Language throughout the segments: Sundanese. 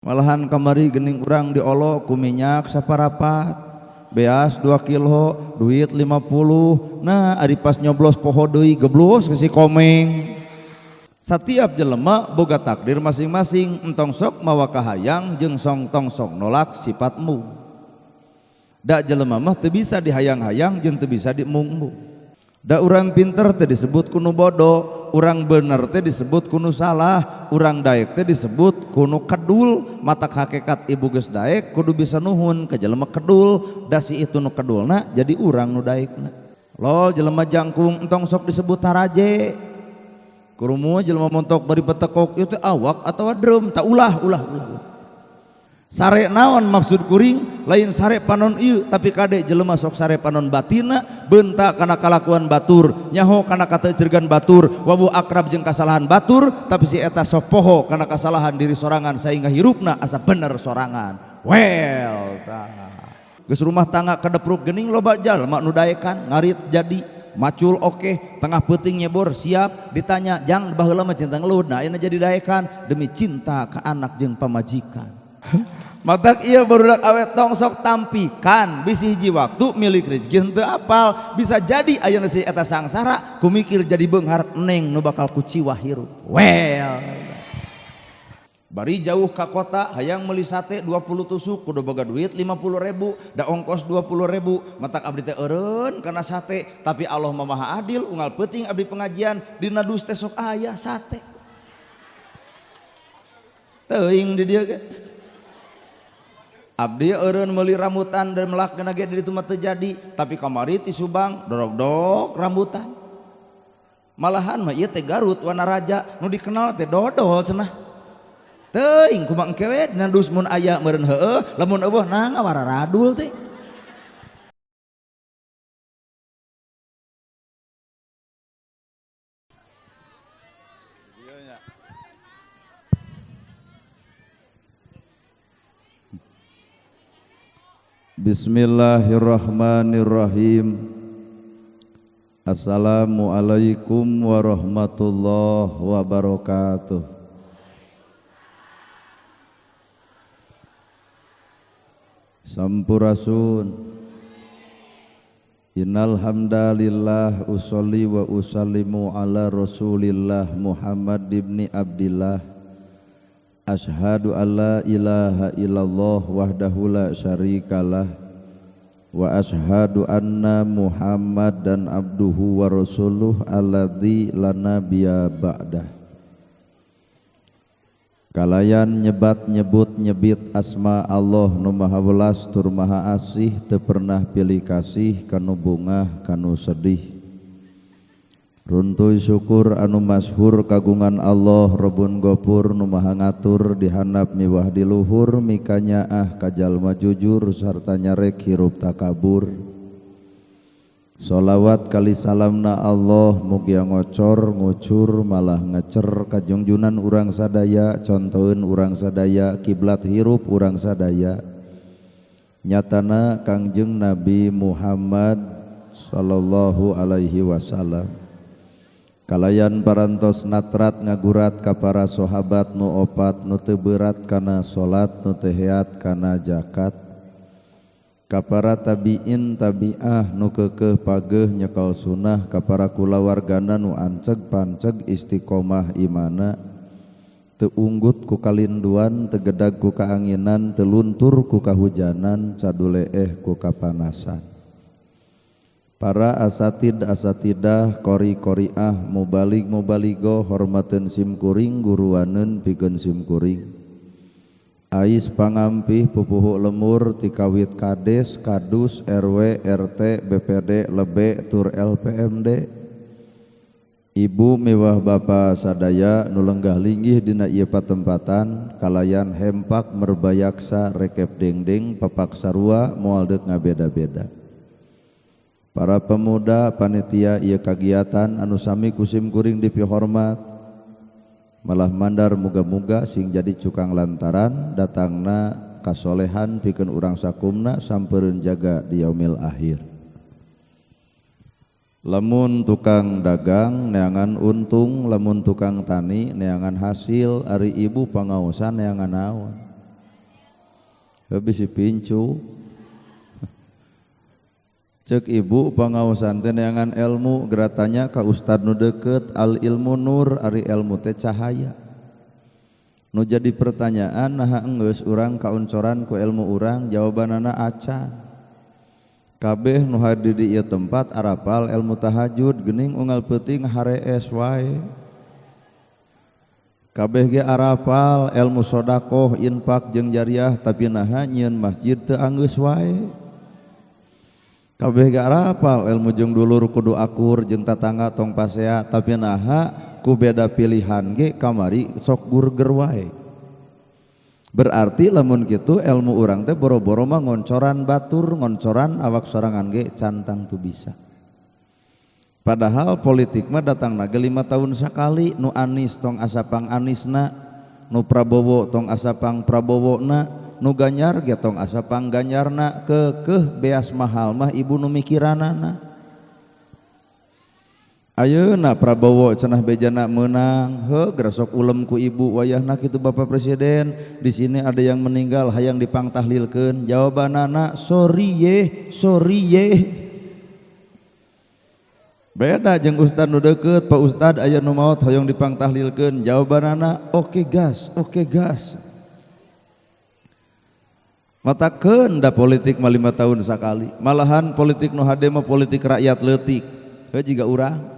Malahan kamari gening urang diolok ku minyak saparapat, beas 2 kilo, duit 50. Nah, ari pas nyoblos poho deui geblus ke si Komeng. Setiap jelema boga takdir masing-masing, entong sok mawa kahayang jeung song tong sok nolak sifatmu. Da jelema mah teu bisa dihayang-hayang jeung teu bisa diembung-embung. Da urang pinter teh disebut kunu bodoh, urang bener teh disebut kunu salah, urang daek teh disebut kunu kedul. Mata hakikat ibu geus daek kudu bisa nuhun ka jelema kedul, da si itu nu kedulna jadi urang nu daekna. Lol jelema jangkung entong sok disebut taraje. Kurumu jelema montok bari petekok ieu teh awak atawa drum, tak ulah ulah ulah. Sare naon maksud kuring, lain sare panon ieu tapi kade jelema sok sare panon batina, bentak kana kalakuan batur, nyaho kana katecergan batur, wawu akrab jeung kasalahan batur, tapi si eta sok poho kana kasalahan diri sorangan sehingga hirupna asa bener sorangan. Well tah. Geus rumah tangga kadepruk geuning loba jalma nu daekan, ngarit jadi macul oke, tengah peuting nyebor siap, ditanya jang baheula mah cinta ngeluh, nah ayeuna jadi daekan demi cinta ka anak jeung pamajikan. Matak ieu barudak awe tong sok tampikan bisi hiji waktu milik rezeki henteu apal, bisa jadi ayeuna si eta sangsara kumikir jadi beunghar neng nu bakal kuciwa hirup. Well bari jauh ka kota hayang meuli sate 20 tusuk kudu boga duit 50.000 da ongkos 20.000 matak abdi teh eureun kana sate, tapi Allah mah maha adil unggal peuting abdi pengajian dina dus teh sok aya sate. Teuing di dieu ge abdi eureun meuli rambutan dan melak kana ge di ditu mah teu jadi, tapi kamari ti Subang dorogdog rambutan. Malahan mah ieu teh Garut Wanaraja nu dikenal teh dodol cenah. Teuing kumaha engke we dina dus mun aya meureun heueuh, lamun eueuh nah ngawararadul teh. Bismillahirrahmanirrahim. Assalamualaikum warahmatullahi wabarakatuh. Sampurasun. Innal hamdalillah usolli wa usallimu ala Rasulillah Muhammad ibni Abdillah. Ashhadu alla ilaha illallah wahdahu la syarikalah wa ashhadu anna Muhammadan abduhu wa rasuluh alladzi la nabiyya ba'dah. Kalayan nyebat nyebut nyebit asma Allah nu maha welas tur maha asih teu pernah pilih kasih kanu bungah kanu sedih. Runtuy syukur anu masyhur kagungan Allah Robun Gopur nu maha ngatur dihandap miwah di luhur mikanyaah ka jalma jujur sarta nyarek hirup takabur. Sholawat kali salamna Allah mugia ngocor ngucur malah ngecer kajungjunan urang sadaya contoheun urang sadaya kiblat hirup urang sadaya nyatana Kangjeng Nabi Muhammad sallallahu alaihi wasallam. Kalayan parantos natrat ngagurat ka para sahabat nu opat nu teu berat kana salat nu teu heat kana zakat, ka para tabiin tabiah nu keukeuh pageuh nyekel sunah, ka para kulawargana nu anceg panceg istiqomah imana, teu unggut ku kalinduan, teu gedag ku kaanginan, teu luntur ku kahujanan, caduleeh ku kapanasan. Para asatid asatidah, kori koriah, mubalig mubaligo, hormateun simkuring, guruaneun pikeun simkuring. Ais pangampih pupuhu lemur tikawit kades, kadus, RW, RT, BPD, lebe, tur LPMD. Ibu miwah bapa sadaya nu lenggah linggih dina ieu patempatan kalayan hempak merbayaksa rekep dengdeng papak sarua moal deuk ngabeda-beda. Para pemuda panitia ieu kagiatan anu sami kusim kuring dipihormat malah mandar muga-muga sing jadi cukang lantaran datangna kasolehan pikeun urang sakumna sampereun jaga di yaumil akhir. Lamun tukang dagang neangan untung, lamun tukang tani neangan hasil, ari ibu pangaosan neangan naon. Bisi pincu. Cek ibu pangaosan teh neangan ilmu geratanya ka ustad nu deukeut al ilmu nur ari ilmu teh cahaya. Nu jadi pertanyaan naha enggeus urang kaoncoran ku ilmu urang jawabanana acan. Kabeh nu hadir di ieu tempat arapal ilmu tahajud geuning unggal peuting harees wae. Kabeh ge arapal ilmu sodakoh infak jeung jariah tapi naha nyieun masjid teu anggeus wae. Kabeh ge arapal ilmu jeung dulur kudu akur jeung tatangga tong pasea tapi naha ku beda pilihan ge kamari sok gurger wae. Berarti lamun kitu ilmu urang teh boro-boro mah ngoncoran batur ngoncoran awak sorangan ge cantang tu bisa. Padahal politik mah datang lagi 5 tahun sekali nu Anis tong asapang Anisna, nu Prabowo tong asapang Prabowona, nu Ganjar ge tong asapang Ganjarna, keukeuh beas mahal mah ibu nu mikiranana. Ayeuna Prabowo cenah bejana meunang, heuh geresok ulem ku ibu wayahna kitu Bapak Presiden, di sini ada yang meninggal hayang dipangtahlilkeun, jawabanana sorry ye, sorry ye. Beda jeung ustad nu deukeut, Pak Ustad aya nu maot hoyong dipangtahlilkeun, jawabanana oke gas, oke gas. Matakeun da politik mah 5 tahun sakali, malahan politik nu hade mah politik rakyat leutik. Heuh jiga urang.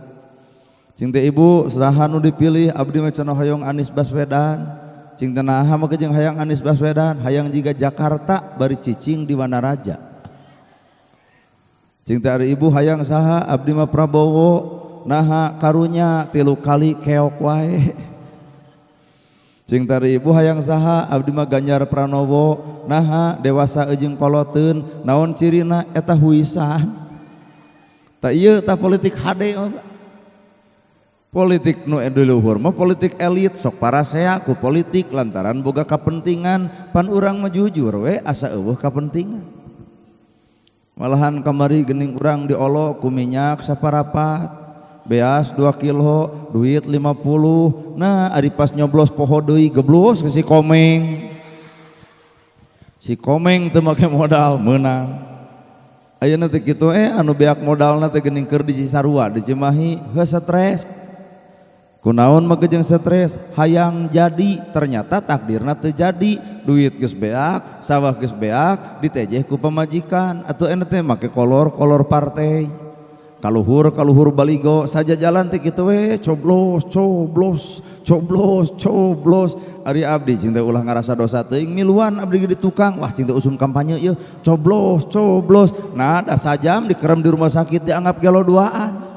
Cing teh ibu saha nu dipilih abdi mah cenah hoyong Anies Baswedan. Cing teh naha mah jeung hayang Anies Baswedan, hayang jiga Jakarta bari cicing di Wanaraja. Cing teh ari ibu hayang saha abdi mah Prabowo, naha karunya 3 kali keok wae. Cing teh ari ibu hayang saha abdi mah Ganjar Pranowo, naha dewasa jeung koloteun, naon cirina eta huisan. Tah ieu tah politik hade mah. Politik nu di luhur mah politik elit sok parasea ku politik lantaran boga kapentingan, pan urang mah jujur we asa eueuh kapentingan. Malahan kamari geuning urang diolok ku minyak saparapat, beas 2 kilo, duit 50. Nah, ari pas nyoblos poho deui geblus ke si Komeng. Si Komeng teu make modal meunang. Ayeuna teh kitu anu beak modalna teh geuning keur di Cisarua, di Cimahi, heuh stres. Kunaon mah jeung stres, hayang jadi, ternyata takdirna teu jadi, duit geus beak, sawah geus beak, ditejeh ku pamajikan, atuh ente teh make kolor-kolor partai. Kaluhur-kaluhur baligo saja jalan teh kitu we, coblos, coblos, coblos, coblos. Ari abdi cing teh ulah ngarasa dosa teuing miluan abdi di tukang, wah cing teh usum kampanye ieu, coblos, coblos. Nah, da sajam dikerem di rumah sakit dianggap gelo duaan.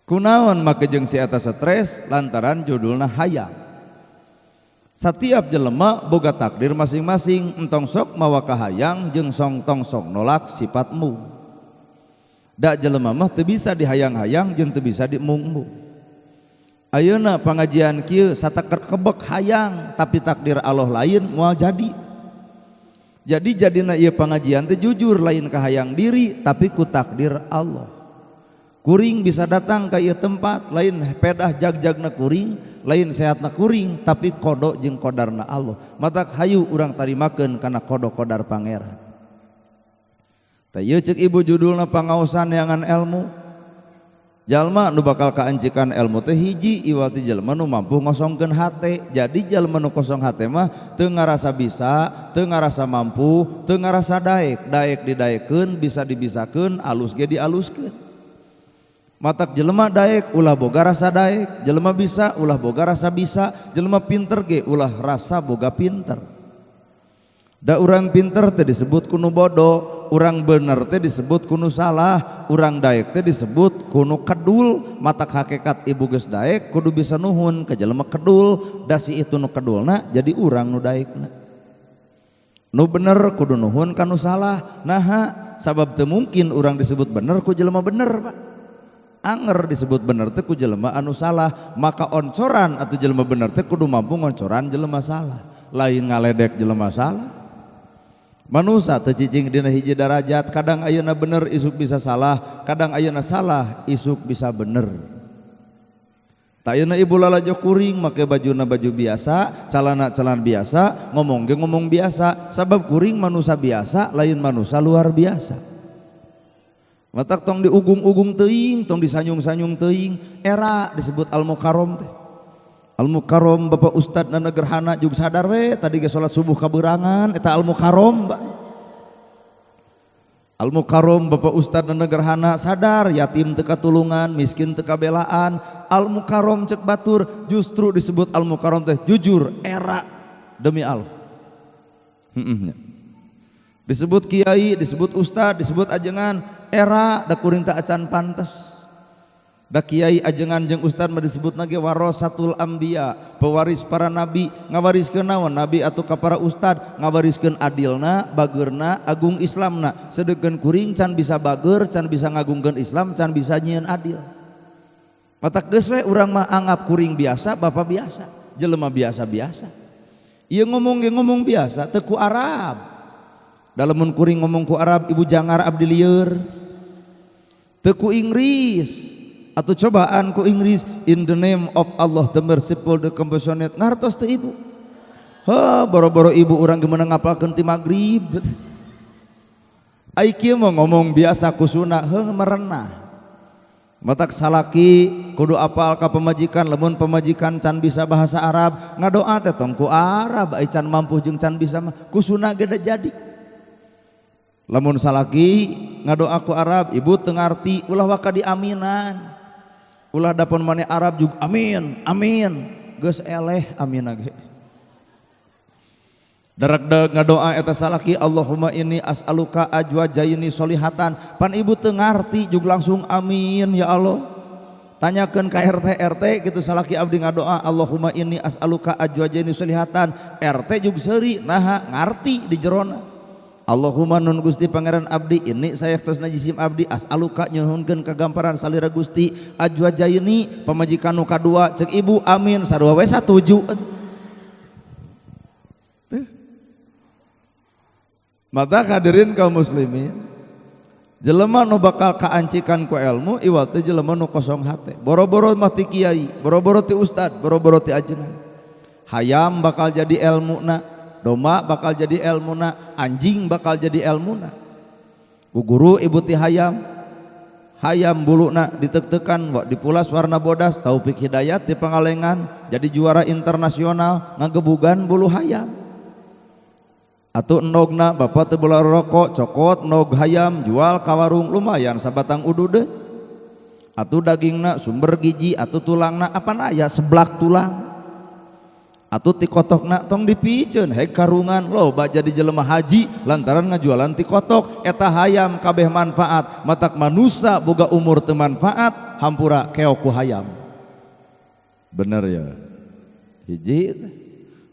Kunaon make jeung si eta stres lantaran judulna hayang. Setiap jelema boga takdir masing-masing, entong sok mawa kahayang jeung song tong sok nolak sifatmu. Da jelema mah teu bisa dihayang-hayang jeung teu bisa diemung-emung. Ayeuna pangajian kieu sataker kebek hayang tapi takdir Allah lain moal jadi. Jadi jadina ieu pangajian teh jujur lain kahayang diri tapi ku takdir Allah. Kuring bisa datang ke ieu tempat lain pedah jag-jagna kuring, lain sehatna kuring tapi kodok jeung kodarna Allah. Matak hayu urang tarimakeun kana kodok kodar pangeran. Tah ieu ceuk ibu judulna pangaosan neangan ilmu. Jalma nu bakal kaancikan ilmu teh hiji iwati jalma nu mampu ngosongkeun hate. Jadi jalma nu kosong hate mah teu ngarasa bisa, teu ngarasa mampu, teu ngarasa daek. Daek didaekeun, bisa dibisakeun, alus ge dialuskeun. Matak jelema daek ulah boga rasa daek, jelema bisa ulah boga rasa bisa, jelema pinter ge ulah rasa boga pinter. Da urang pinter teh disebut kunu bodoh, urang bener teh disebut kunu salah, urang daek teh disebut kunu kedul. Matak hakikat ibu geus daek kudu bisa nuhun ka jelema kedul, da si itu nu kedulna jadi urang nu daekna. Nu bener kudu nuhun ka nu salah. Naha sabab teu mungkin urang disebut bener ku jelema bener, Pak. Anger disebut bener teh ku jelema anu salah, maka oncoran atau jelema bener teh kudu mampu ngoncoran jelema salah, lain ngaledek jelema salah. Manusa teu cicing dina hiji darajat, kadang ayeuna bener isuk bisa salah, kadang ayeuna salah isuk bisa bener. Ayeuna ibu lalajo kuring make bajuna baju biasa, calana-celana biasa, ngomong ge ngomong biasa, sabab kuring manusia biasa, lain manusia luar biasa. Matak tong diugung-ugung teuing, tong disanyung-sanyung teuing, era disebut al-mukarrom teh. Al-mukarrom Bapak Ustad nana gerhana juga sadar we tadi ge salat subuh kaberangan eta al-mukarrom. Al-mukarrom Bapak Ustad nana gerhana sadar yatim teu katulungan, miskin teu kabelaan. Al-mukarrom cek batur justru disebut al-mukarrom teh jujur era demi Allah. Disebut kiai, disebut ustad, disebut ajengan era da kuring teh acan pantes. Da kiai ajengan jeung ustad mah disebutna ge warasatul anbiya, pewaris para nabi, ngawariskeun naon nabi atuh ka para ustad, ngawariskeun adilna, bageurna, agung Islamna. Sedengkeun kuring can bisa bager, can bisa ngagungkeun Islam, can bisa nyieun adil. Matak geus we urang mah anggap kuring biasa, bapak biasa, jelema biasa-biasa. Ieu ngomong ge ngomong biasa, teu ku Arab. Dalamun kuring ngomong ku Arab, ibu jangar abdi lieur. Teu ku Inggris. Atau cobaan ku Inggris, in the name of Allah the merciful the compassionate, ngartos teu ibu. Heh, boro-boro ibu urang gimana ngapalkeun ti magrib. Ai kieu mah ngomong biasa ku sunah, heuh merenah. Matak salaki kudu apal ka pamajikan, lamun pamajikan can bisa bahasa Arab, ngadoa teh tong ku Arab, ai can mampu jeung can bisa mah ku sunah ge da jadi. Lamun salaki ngadoa ku Arab, ibu teu ngarti, ulah waka diaminan. Ulah dapon mane Arab juga amin, amin. Geus eleh amin ge. Darak-dag ngadoa eta salaki Allahumma inni as'aluka ajwajaini solihatan. Pan ibu teu ngarti juga langsung amin ya Allah. Tanyakeun ka RT, RT gitu salaki abdi ngadoa Allahumma inni as'aluka ajwajaini solihatan. RT juga seuri naha ngarti di jerona. Allahumma nun Gusti Pangeran abdi ini saya tos najisim abdi as'aluka nyuhunkeun kagamparan salira Gusti ajwajaini pamajikan nu kadua cek ibu amin sarua we satuju. Mata hadirin kaum muslimin, jelema nu bakal kaancikan ku ilmu iwal teh jelema nu kosong hate. Boro-boro mah ti kiai, boro-boro ti ustad, boro-boro ti ajengan. Hayam bakal jadi ilmuna, domba bakal jadi ilmuna, anjing bakal jadi ilmuna. Ku guru ibu ti hayam, hayam buluna ditek-tekan, dipulas warna bodas, Taufik Hidayat di Pangalengan jadi juara internasional ngagebugan bulu hayam. Atau endogna bapak teu bola rokok, cokot endog hayam jual ka warung lumayan sabatang udude. Atau dagingna sumber gizi, atau tulangna apan aya seblak tulang. Atau tikotokna tong dipiceun hek karungan loba jadi jelema haji lantaran ngajualan tikotok. Eta hayam kabeh manfaat, matak manusa boga umur teu manfaat hampura keok ku hayam. Bener ya. Hiji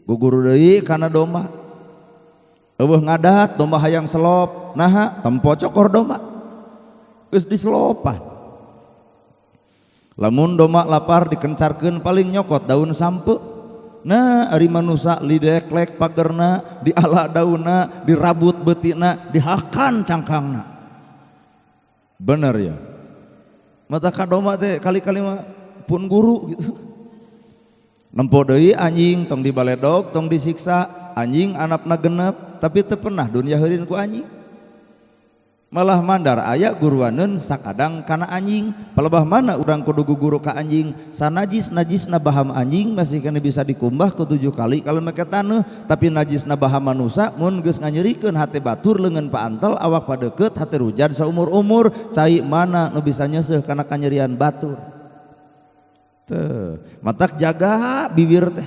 guguru deui kana domba. Eueuh ngadat domba hayang selop, naha tempo cokor domba. Geus diselopan. Lamun domba lapar dikencarkeun paling nyokot daun sampe. Nah, ari manusa lideklek pagerna, diala daunna, dirabut beutina, dihakan cangkangna. Bener ya. Mata ka domba teh kali-kali mah pun guru gitu. Nempo deui anjing tong dibaledog, tong disiksa, anjing anapna genep, tapi teu pernah dunia heurin ku anjing. Malah mandar aya guruaneun sakadang kana anjing. Palebah mana urang kudu guguru ka anjing? Sanajis-najisna baham anjing masih kena bisa dikumbah ku 7 kali kalau make taneuh, tapi najisna baham manusa mun geus nganyerikeun hate batur leungeun paantel awak padeukeut hate rujan saumur-umur, cai mana nu bisa nyeuseuh kana kanyerian batur. Teu, matak jaga bibir teh.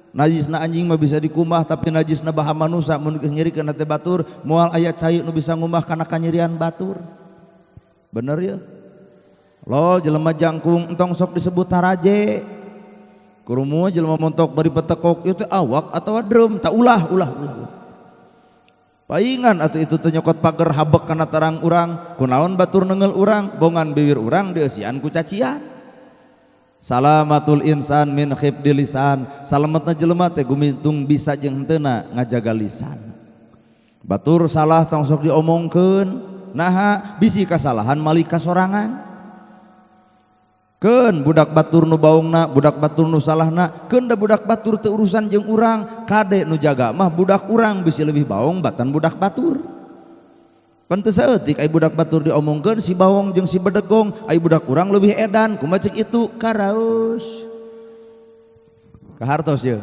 Najisna anjing mah bisa dikumbah, tapi najisna baham manusa mun geus nyerikeun hate batur moal aya cai nu bisa ngumbah kana kanyerian batur. Bener ya? Lol jelema jangkung entong sok disebut taraje. Kurumu jelema montok bari petekok ieu teh awak atawa drum, tak ulah ulah ulah. Paingan atuh itu teh nyokot pager habek kana tarang urang, kunaon batur neunggeul urang, bongan bibir urang dieusian ku cacian. Salamatul insan min khibdi lisan. Salametna jelema teh gumintung bisa jeung henteuna ngajaga lisan. Batur salah tong sok diomongkeun, naha bisi kasalahan malika sorangan. Keun budak batur nu baungna, budak batur nu salahna, keun da budak batur teu urusan jeung urang, kade nu jaga mah budak urang bisi leuwih baong batan budak batur. Pan teu saeutik ai budak batur diomongkeun si baong jeung si bedegong, ai budak urang leuwih edan, kumaha ceuk itu karaos. Kahartos ye.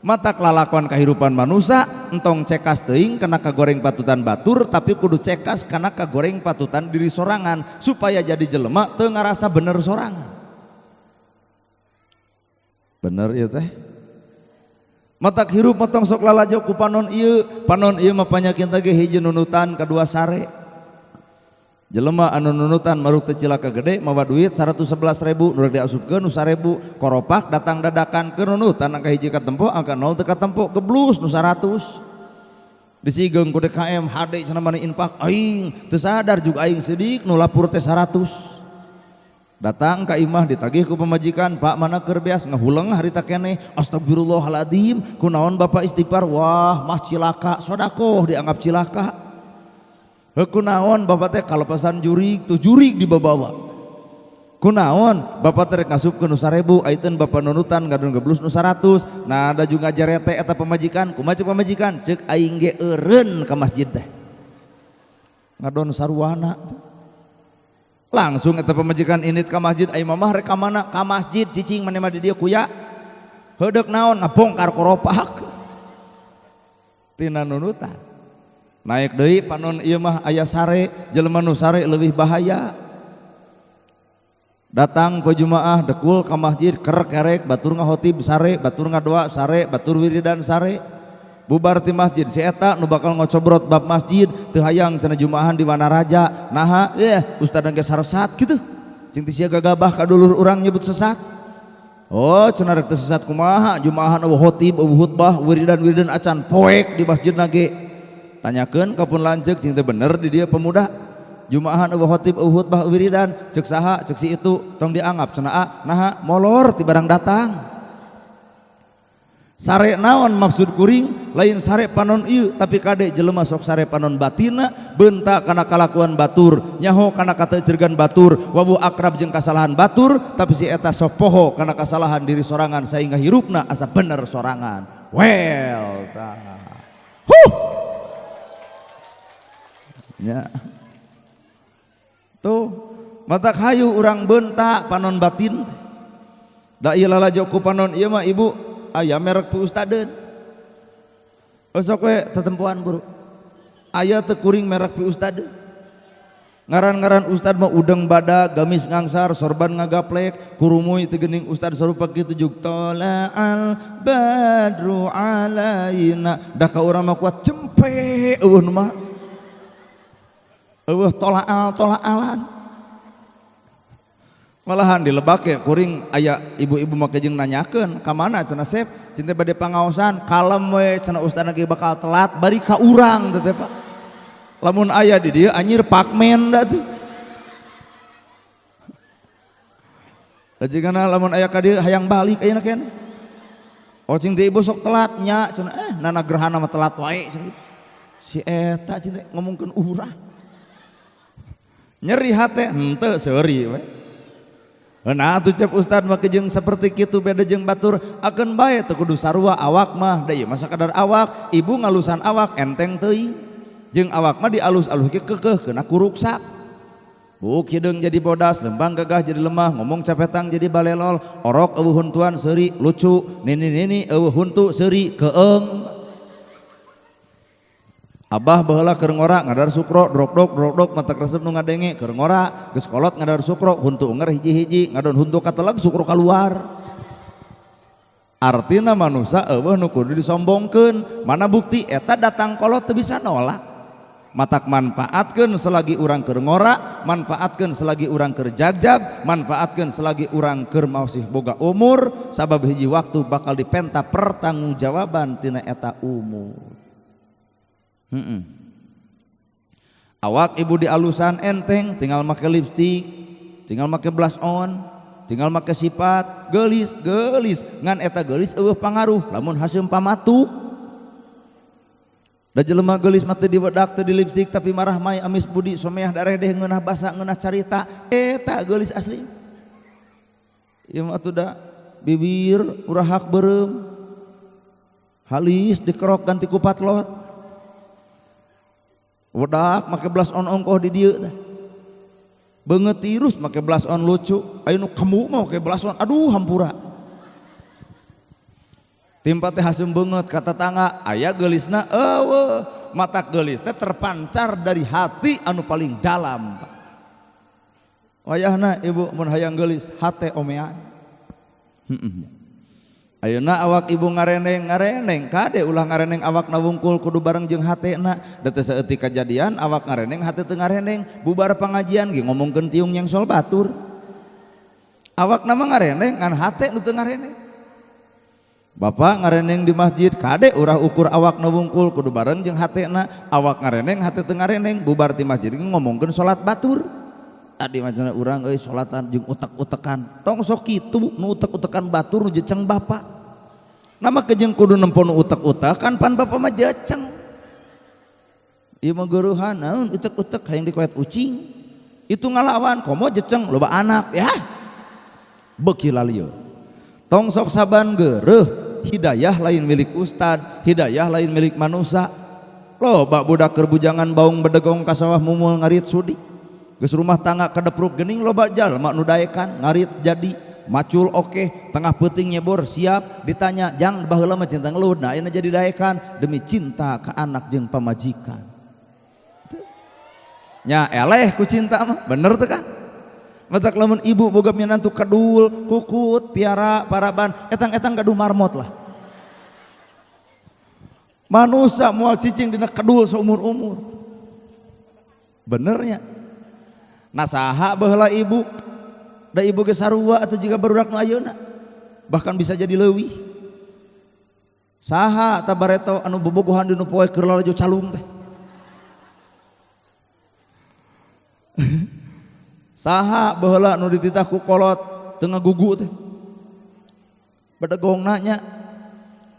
Matak lalakon kahirupan manusia entong cekas teuing kana kagoreng patutan batur, tapi kudu cekas kana kagoreng patutan diri sorangan supaya jadi jelema teu ngarasa bener sorangan. Bener ieu teh. Matak hirup mah tong sok lalajo ku panon ieu, panon ieu mah panyakin teh hiji nunutan kadua sare. Jelema anu nunutan maruk teu cilaka gede mawa duit 111.000 nu rek diasupkeun nu 1.000 koropak datang dadakan keur nunutan angka hiji katempo angka 0 teu katempo geblus nu 100 disigeung ku DKM HD cenah mani infak aing teu sadar juga aing sidik nu lapur teh 100 datang ka imah ditagih ku pamajikan pak mana keur beas ngahuleng harita keneh astagfirullahaladzim kunaon bapak istighfar wah mah cilaka sodakoh dianggap cilaka. Kunaon bapak teh kalepasan jurig tuh jurig dibawa. Kunaon bapak teh rek ngasupkeun nu 1000 aiteun bapak nunutan ngadon geblus nu 100. Nah ada juga jarete eta pamajikan, kumaha ceuk pamajikan? Ceuk aing ge eureun ka masjid teh. Ngadon saruana. Langsung eta pamajikan init ka masjid, ai mamah rek ka mana? Ka masjid cicing maneh mah di dieu kuya. Heudeuk naon ngabongkar koropak. Tina nunutan. Naik deui panon ieu mah aya sare, jelema nu sare leuwih bahaya. Datang ke jumaah dekul ka masjid kerek-kerek batur ngahotib sare, batur ngadoa sare, batur wiridan sare. Bubar ti masjid si eta nu bakal ngocobrot bab masjid teu hayang cenah jumaahan di Wanaraja. Naha ustad ge saresat kitu. Cing teh sia gagabah ka dulur urang nyebut sesat. Oh cenah rek teu sesat kumaha jumaahan eueuh khotib, eueuh khutbah, wiridan-wiridan acan poek di masjidna ge. Tanyakeun ka pun lanceuk cing teh bener di dieu pemuda jumaahan eueuh khotib eueuh khutbah wiridan ceuk saha ceuk si itu tong dianggap cenah a naha molor ti barang datang sare naon maksud kuring lain sare panon ieu tapi kade jelema sok sare panon batina bentak kana kalakuan batur nyaho kana kateuceurgan batur wawu akrab jeung kasalahan batur tapi si eta sok poho kana kasalahan diri sorangan sehingga hirupna asa bener sorangan well tah huh. Ya. Tuh matak hayu urang bentak panon batin. Da ieu lalajo ku panon ieu mah ibu aya merek pu ustadeun. Sok we tetempoan buru. Aya teu kuring merek pu ustadeun. Ngaran-ngaran ustad mah udeng badak, gamis ngangsar, sorban ngagaplek, kurumuy teu geuning ustad sarupa kitu jug tola'al badru alaina. Da ka urang mah kuat cempe eueuh nu mah. Eueuh tola'al tola'alan. Malahan dilebake kuring aya ibu-ibu make jeung nanyakeun ka mana cenah sep cinta bade pangaosan kalem we cenah ustad ge bakal telat bari ka urang teh Pak. Lamun aya di dieu anjir pakmen da tuh. Da jigana lamun aya ka dieu hayang balik ayeuna keneh. Oh cing teh ibu sok telat nya cenah nana gerhana mah telat wae cenah kitu. Si eta cinta ngomongkeun urang. Nyeri hate henteu seuri we. Nah atuh cep ustad mah jeung seperti kitu beda jeung batur akeun bae teu kudu sarua awak mah da ieu mah sakadar awak ibu ngalusan awak enteng teuing jeung awak mah dialus-alus ge keukeuh keuna kuruksak. Buuk hideung jadi bodas, lembang gagah jadi lemah, ngomong capetang jadi balelol, orok eueuh huntuan seuri lucu, nini-nini eueuh huntu seuri keeng. Abah baheula keur ngora ngadar sukro drok-drok drok-drok mata resep nu ngadenge keur ngora geus kolot ngadar sukro huntu unger hiji-hiji ngadon huntu kateleg sukro kaluar. Artina manusa eueuh nu kudu disombongkeun, mana bukti eta datang kolot teu bisa nolak. Matak manfaatkeun selagi urang keur ngora, manfaatkeun selagi urang keur jagjag, manfaatkeun selagi urang keur masih boga umur, sabab hiji waktu bakal dipenta pertanggungjawaban tina eta umur. Awak ibu di alusan enteng, tinggal make lipstick, tinggal make blush on, tinggal make sifat, gelis, gelis, ngan eta gelis eueuh pangaruh, lamun haseum pamatu. Da jelema geulis mah teu diwedak teu di lipstik tapi marah mai amis budi someah dareh deh ngeunah basa ngeunah carita eta geulis asli. Ieu mah atuh da bibir urahak beureum. Halis dikerok ganti ku patlot. Wedak make blush on ongkoh di dieu tah. Beungeut tirus make blush on lucu, aya nu kemu mah make blush on, aduh hampura. Timpa teh haseum beungeut ka tatangga, aya geulisna eueuh, mata geulis teh terpancar dari hati anu paling dalam. Wayahna ibu mun hayang geulis hate omean. Ayeuna awak ibu ngareneng ngareneng kade ulah ngareneng awakna wungkul kudu bareng jeung hatena. Da teu saeutik kajadian awak ngareneng hate teu ngareneng, bubar pangajian ge ngomongkeun tiung yang sol batur. Awakna mah ngareneng ngan hate nu teu ngareneng. Bapak ngareneng di masjid kade urah ukur awakna wungkul kudu bareng jeung hatena, awak ngareneng hate teu ngareneng, bubar ti masjid ge ngomongkeun salat batur. Adi macana urang euy salatan jeung utek-utekan. Tong sok kitu nu utek-utekan batur nu jeceng bapak. Nama kejeng kudu nempo nu utek-utekan pan bapak mah jeceng. Ieu mah geuruhan naon utek-utek hayang dikoet ucing. Itu ngalawan komo jeceng loba anak ya. Beuki lalieu. Tong sok saban geureuh, hidayah lain milik ustad, hidayah lain milik manusia. Loba budak keur bujangan baung bedegong ka sawah mumul ngarit sudi. Geus rumah tangga kadepruk geuning loba jalma nu daekan ngarit jadi macul oke, tengah peuting nyebor siap ditanya jang baheula mah cinta ngeluh, nah ayeuna jadi daekan demi cinta ka anak jeung pamajikan. Nya eleh ku cinta mah, bener teu kah? Matak lamun ibu boga minantu kedul, kukut, piara, paraban, etang-etang gaduh marmot lah. Manusia moal cicing dina kedul seumur-umur. Benernya. Nah saha baheula ibu? Da ibu ge sarua atau jiga barudak nu ayeuna. Bahkan bisa jadi leuwih. Saha ta bareto anu bobogohan dinu poe keur lalajo calung teh. Saha baheula nu dititah ku kolot teu ngagugu teh. Bedegongna nya.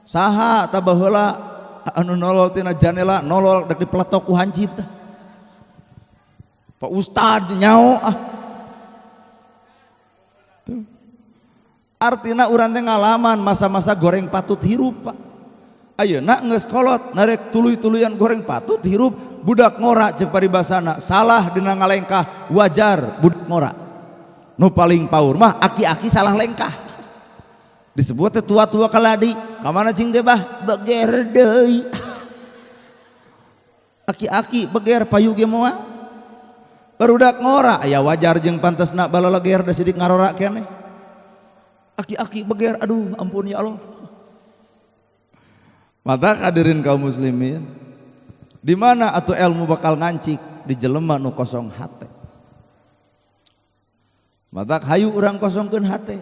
Saha ta baheula anu nolol tina janela nolol dek dipeletok ku hancip teh. Pak Ustad nyao ah. Tuh. Artina urang teh ngalaman masa-masa goreng patut hirup Pak. Ayeuna geus kolot narek tuluy-tuluyan goreng patut hirup budak ngora jeung paribasana salah dina ngalengkah wajar budak ngora. Nu paling paur mah aki-aki salah lengkah. Disebut teh tua-tua kaladi, ka mana cing teh bah beger deui. Aki-aki beger payu ge moal. Barudak ngora aya wajar jeung pantesna balaleger da sidik ngarora keneh. Aki-aki beger aduh ampun ya Allah. Mata hadirin kaum muslimin, di mana atuh ilmu bakal ngancik di jelema nu kosong hate. Mata hayu urang kosongkeun hate.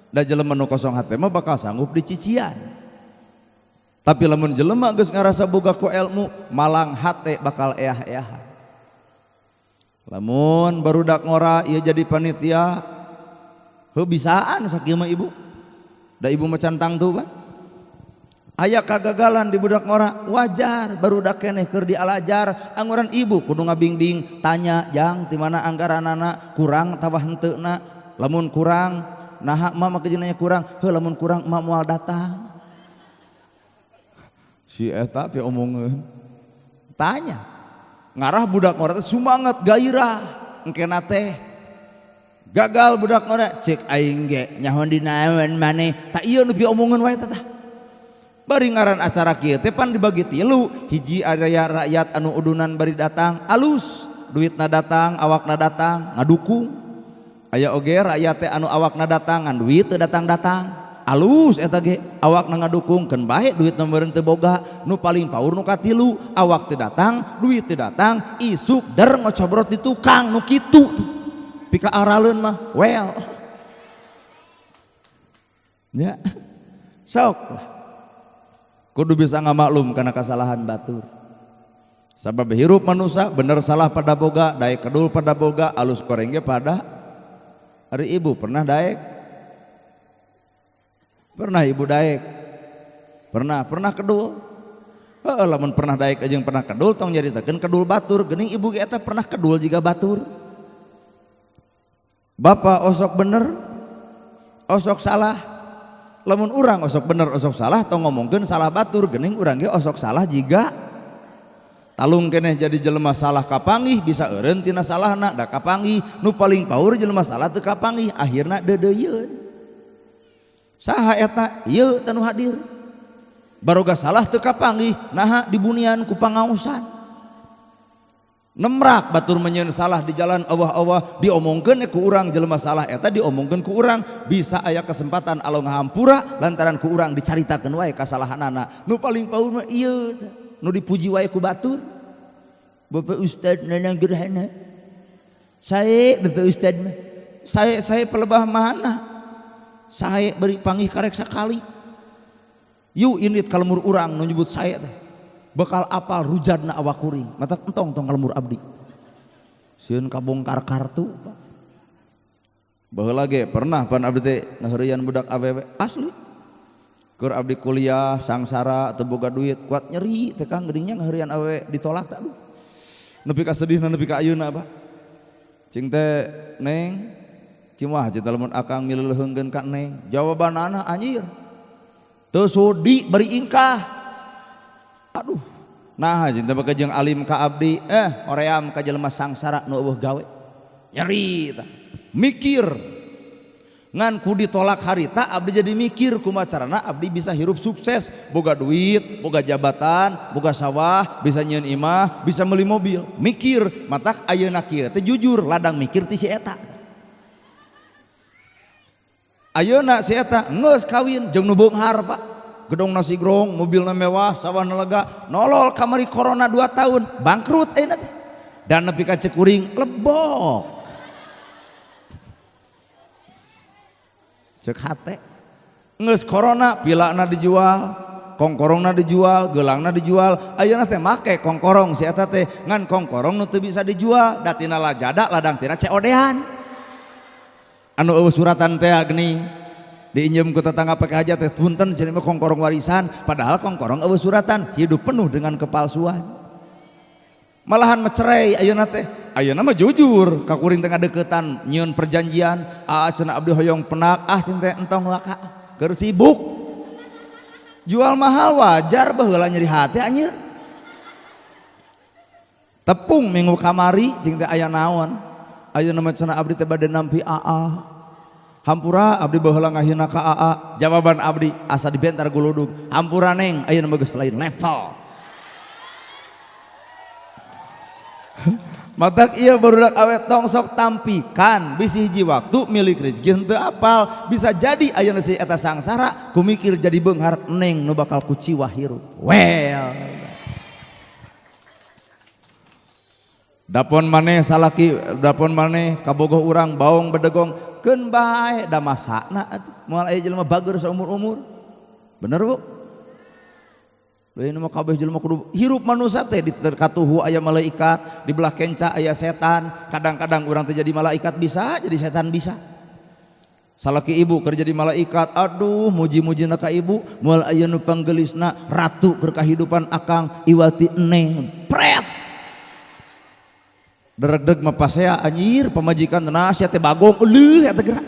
Da jelema nu kosong hate mah bakal sanggup dicician. Tapi lamun jelema geus ngarasa boga ku ilmu, malang hate bakal eah-eahan. Lamun barudak ngora ieu jadi panitia heuh bisaan sakieu mah ibu. Da ibu mah can tangtu pan. Aya kagagalan di budak ngora wajar barudak keneh keur dialajar angguran ibu kudu ngabingbing tanya jang ti mana anggaranana kurang atawa henteuna lamun kurang naha emak mah kejenanya kurang heuh lamun kurang emak moal datang. Si eta pi omongeun tanya ngarah budak ngora teh sumanget gairah engkena teh gagal budak ngora cek aing ge nyaho di naon maneh tak ieu nu diomongeun wae teh. Bari ngaran acara kieu teh pan dibagi tilu, hiji aya rakyat anu udunan bari datang alus duitna datang awakna datang ngadukung, aya oge rakyat teh anu awakna datang ngan duit teu datang-datang alus eta ge awakna ngadukung keun bae duitna meureun teu boga. Nu paling paur nu katilu awak teu datang duit teu datang isuk der ngocobrot di tukang nu kitu pika araleun mah well nya sok kudu bisa ngamaklum karena kesalahan batur. Sabab hirup manusia bener salah pada boga, daek kedul pada boga, alus goreng ge pada. Ari ibu pernah daek? Pernah ibu daek? Pernah, pernah kedul. Heeh, lamun pernah daek jeung pernah kedul tong nyaritakeun kedul batur, geuning ibu ge eta pernah kedul jiga batur. Bapak osok bener. Osok salah. Lamun urang osok bener osok salah tong ngomongkeun salah batur geuning urang ge osok salah jiga talung keneh jadi jelema salah kapanggih bisa eureun tina salahna da kapanggih nu paling paur jelema salah teu kapanggih akhirna deudeuyeun. Saha eta? Ieu teh nu hadir. Baroga salah teu kapanggih naha dibunian ku pangaosan. Nemrak batur menyeun salah di jalan awah-awah diomongkeun ku urang jelema salah eta diomongkeun ku urang bisa aya kesempatan alo ngahampura lantaran ku urang dicaritakeun wae kasalahanana. Nu paling paur mah ieu nu dipuji wae ku batur. Bapak Ustad Nanang Gerhana. Sae Bapak Ustad mah. Sae sae pelebah mana? Sae beri panggih karek sakali. Yu indit kalemur urang nu nyebut sae teh. Bakal apal rujadna awak kuring. Mata entong tong kalemur abdi. Sieun kabongkar kartu. Baheula ge pernah pan abdi teh ngaheureuyan budak awewe asli. Keur abdi kuliah sangsara teu boga duit kuat nyeri teh Kang geuning nya ngaheureuyan awewe ditolak teh aduh. Nepi ka sedihna nepi ka ayeuna Pak. Cing teh neng kumaha cita lamun akang mileuleheungkeun ka neng. Jawabanana anjir. Teu sudi bari ingkah. Aduh, nah cinta bakal jeung alim ka abdi, oream ka jelema sangsara nu eueuh gawe. Nyeri tah. Mikir. Ngan ku ditolak harita abdi jadi mikir kumaha carana abdi bisa hirup sukses, boga duit, boga jabatan, boga sawah, bisa nyieun imah, bisa meuli mobil. Mikir, matak ayeuna kieu teh jujur ladang mikir ti si eta. Ayeuna si eta geus kawin jeung nu beunghar Pak. Gedong nasi grong, mobilna mewah, sawahna lega, nolol kamari corona 2 tahun, bangkrut ayeuna teh. Dan nepi ka ceuk kuring lebok. Ceuk hate. Geus corona pilana dijual, kongkorongna dijual, geulangna dijual, ayeuna teh make kongkorong si eta teh, ngan kongkorong nu teu bisa dijual, da tina lajada ladang tina COD-an. Anu eueuh suratan teh geuning. Diinjem ku tetangga pakai hajat teh punten cenah mah kongkorong warisan padahal kongkorong eueuh suratan hidup penuh dengan kepalsuan. Malahan mecerai ayeuna teh ayeuna mah jujur ka kuring teh ngadeukeutan nyieun perjanjian ah cenah abdi hoyong penak ah cenah teh entong waka keur sibuk jual mahal wajar baheula nyeri hate anjir. Tepung minggu kamari cing teh aya naon ayeuna mah cenah abdi teh bade nampi aa. Hampura abdi baheula ngahina ka aa. Jawaban abdi asa dibentar guludug. Hampura neng ayeuna mah geus lain level. Matak ieu barudak awet tong sok tampikan bisi hiji waktu milik rezeki henteu apal bisa jadi ayeuna si eta sangsara kumikir jadi beunghar neng nu bakal kuciwa hirup. Well. Dapon maneh salaki, dapon maneh kabogoh urang baong bedegong keun bae da masakna atuh moal aya jelema bager saumur-umur. Bener Bu? Lain mah kabeh jelema kudu hirup manusia teh di katuhu aya malaikat, di belah kenca aya setan. Kadang-kadang urang teh jadi malaikat bisa, jadi setan bisa. Salaki ibu keur jadi malaikat, aduh muji-mujina ka ibu, moal aya nu panggelisna ratu keur kahidupan akang iwati neng pret. Deregdeg mah pasea anjir pamajikan sia teh bagong euleuh eta gerak.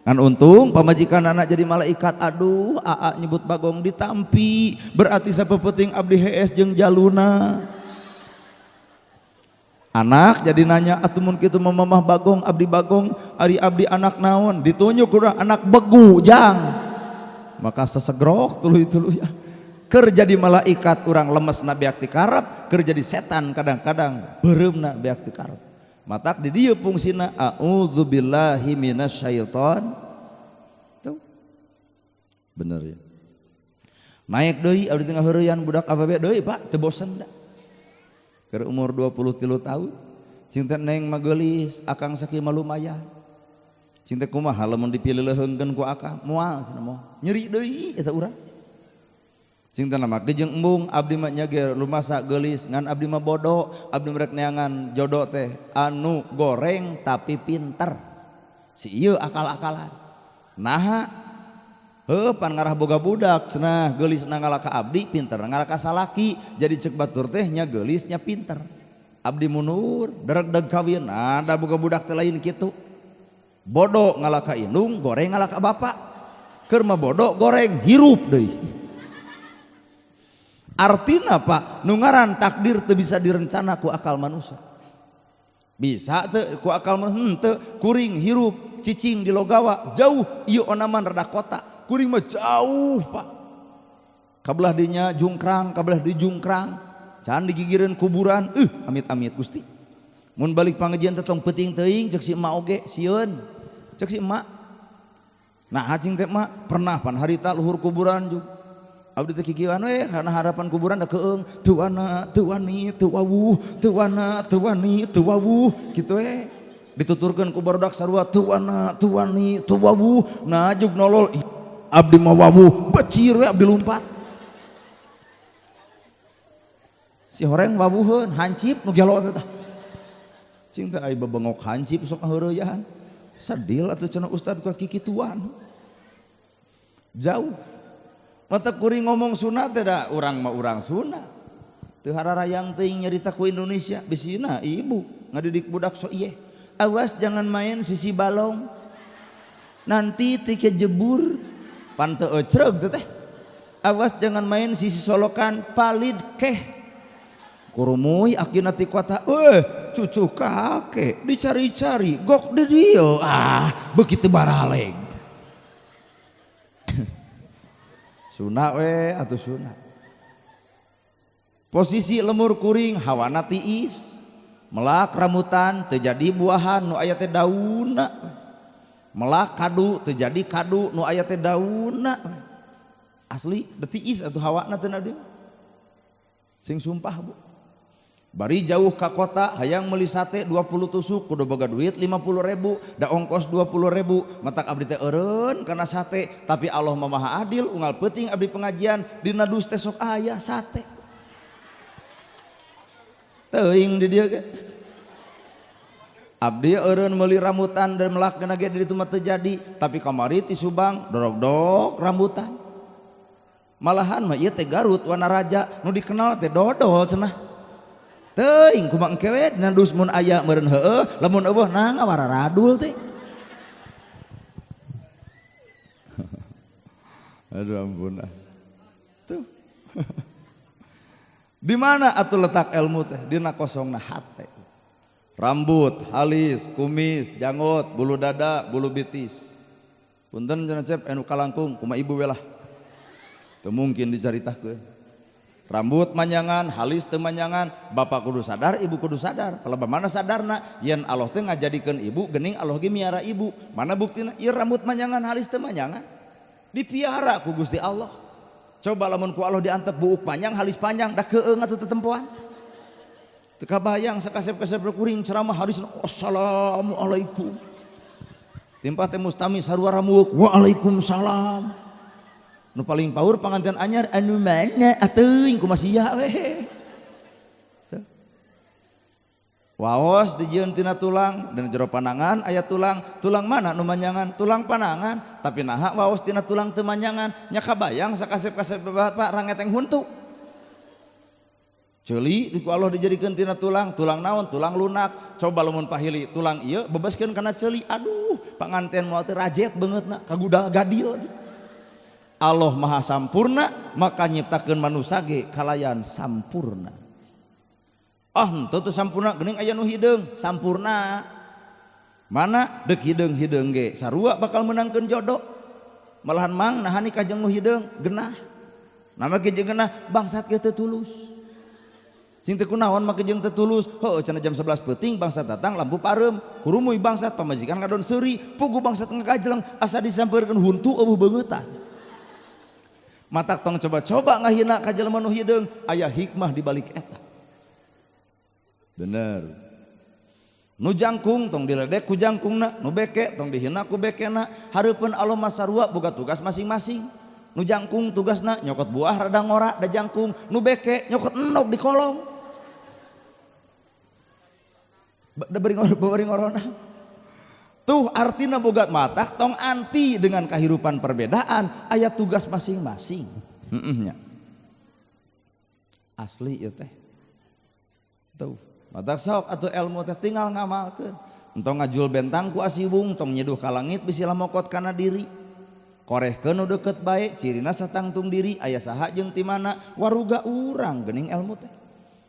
Ngan untung pamajikan anak jadi malaikat aduh aa nyebut bagong ditampi berarti sapepeting abdi hees jeung jaluna. Anak jadi nanya atuh mun kitu mah mamah bagong abdi bagong ari abdi anak naon ditunjuk urang anak begu jang. Maka sesegrok tuluy-tuluy ya. Keur jadi malaikat urang lemesna beak ti karep, keur jadi setan kadang-kadang beureumna beak ti karep. Matak di dieu fungsina a'udzubillahi minasyaiton. Tuh. Bener ya. Naik deui abdi teh ngaheureyan budak awewe deui Pak, teu bosen da. Keur umur 23 tahun, cing teh neng mah geulis, akang sakieu mah lumayan. Cing teh kumaha lamun dipileuleheungkeun ku akang? Moal cenah moal. Nyeri deui eta urang. Cing teh mah jeung embung abdi mah nya ge lumasa geulis ngan abdi mah bodoh, abdi merek neangan jodoh teh anu goreng tapi pinter. Si ieu akal-akalan. Naha heuh pan ngarah boga budak cenah geulisna ngalah ka abdi pinter ngalah ka salaki jadi ceuk batur teh nya geulis nya pinter. Abdi mundur deregdeg kawin nah da boga budak teh lain kitu. Bodoh ngalah ka indung, goreng ngalah ka bapak. Keur mah bodoh goreng hirup deui. Artina Pak, nu ngaran takdir teu bisa direncana ku akal manusia. Bisa teu ku akal manusia, henteu kuring hirup cicing di Logawa jauh ieu onaman rada kota. Kuring mah jauh Pak. Kabelah dinya jungkrang, kabelah di jungkrang. Can digigireun kuburan, amit-amit Gusti. Mun balik pangajian teh tong peuting teuing ceuk si emak oge sieun. Ceuk si emak. Nah cing teh emak pernah pan harita luhur kuburan juga. Abdi teh kikieuan we karena harapan kuburan da keung teu wana teu wani teu wawuh teu wana teu wani teu wawuh kitu we. Dituturkeun ku barudak sarua teu wana teu wani teu wawuh. Nah jug nolol abdi mah wawuh becir we abdi lumpat. Si horeng wawuheun hancip nu gelo teh tah. Cing teh ai bebengok hancip sok ngaheureuyaan. Sadil atuh cenah ustad kuat kikituan. Jauh. Mata kuring ngomong sunah teh da urang mah urang sunah. Teu hararayang teuing nyarita ku Indonesia bisina ibu ngadidik budak sok ieu. Awas jangan main sisi balong. Nanti teu kejebur. Pan teu ecreug teh. Awas jangan main sisi solokan palid keh. Kurumuy akina ti kota, cucu kakek dicari-cari gok di dieu ah begitu baraleg. Sunah we atuh sunah. Posisi lemur kuring hawana tiis, melak rambutan teu jadi buahan nu aya teh daunna. Melak kadu teu jadi kadu nu aya teh daunna. Asli da tiis atuh hawana teu na. Sing sumpah Bu. Bari jauh ka kota hayang meuli sate 20 tusuk kudu boga duit 50.000 da ongkos 20.000 matak abdi teh eureun kana sate tapi Allah mah maha adil unggal peuting abdi pengajian dina dus teh sok aya sate teuing di dieu ge abdi eureun meuli rambutan dan melak geuna ge di ditu mah teu jadi tapi kamari ti Subang dorogdok rambutan malahan mah ieu teh Garut Wanaraja nu dikenal teh dodol cenah teuing kumaha engke we dina dus mun aya meureun heueuh lamun eueuh nah ngawararadul teh. Aduh ampun ah. Tuh. Di mana atuh letak ilmu teh? Dina kosongna hate. Rambut, halis, kumis, janggot, bulu dada, bulu betis. Punten cenah cep anu kalangkung kumaha ibu we lah. Teu mungkin dicaritakeun. Rambut manjangan, halis teu manjangan, bapak kudu sadar, ibu kudu sadar. Pelebah mana sadarna? Yen Allah teh ngajadikeun ibu, geuning Allah ge miara ibu. Mana buktina? Ieu rambut manjangan, halis teu manjangan. Dipiara ku Gusti Allah. Coba lamun ku Allah diantep buuk panjang, halis panjang, da keung atuh tetempoan. Teu kabayang sakasep-kasep kuring ceramah halis assalamualaikum. Timpah teh mustami sarua ramuuk, waalaikumsalam. Nu paling paur panganten anyar anu mana atuh kumaha sia we. Waos dijieun tina tulang dan jero panangan aya tulang, tulang mana nu manjangan? Tulang panangan, tapi naha waos tina tulang teu manjangan, nya kabayang sakasep-kasep bapak rangeteng huntu. Ceuli ku Allah dijadikeun tina tulang, tulang naon? Tulang lunak. Coba lamun pahili tulang ieu bebaskeun kana ceuli. Aduh, panganten moal teh rajet beungeutna, kagudal gadil. Allah maha sampurna maka nyiptakeun manusia ge kalayan sampurna. Ah henteu teu sampurna geuning aya nu hideung sampurna. Mana deuk hideung-hideung ge sarua bakal meunangkeun jodoh. Malahan mang naha nikah jeung nu hideung genah. Nama ge jeung genah bangsat ge teu tulus. Sing teu kunaon make jeung teu tulus. Heueuh cenah jam 11 peuting bangsat datang lampu pareum, kurumuy bangsat pamajikan ngadon seuri, pugu bangsat ngagajleng asa disampeurkeun huntu eueuh beungeutan. Matak tong coba-coba ngahina ka jelema nu hideung, aya hikmah di balik eta. Bener. Nu jangkung tong diledek ku jangkungna, nu beke tong dihina ku bekena, hareupeun Allah mah sarua boga tugas masing-masing. Nu jangkung tugasna nyokot buah rada ngora da jangkung, nu beke nyokot endog di kolong. Da bari ngorona. Tuh artina boga matak tong anti dengan kehidupan perbedaan aya tugas masing-masing. Nya. Asli ieu teh. Tuh, matak sok atuh ilmu teh tinggal ngamalkeun. Entong ngajul bentang ku asiwung tong nyeduh ka langit bisi lamokot kana diri. Korehkeun nu deukeut bae cirina satangtung diri aya saha jeung ti mana waruga urang geuning ilmu teh.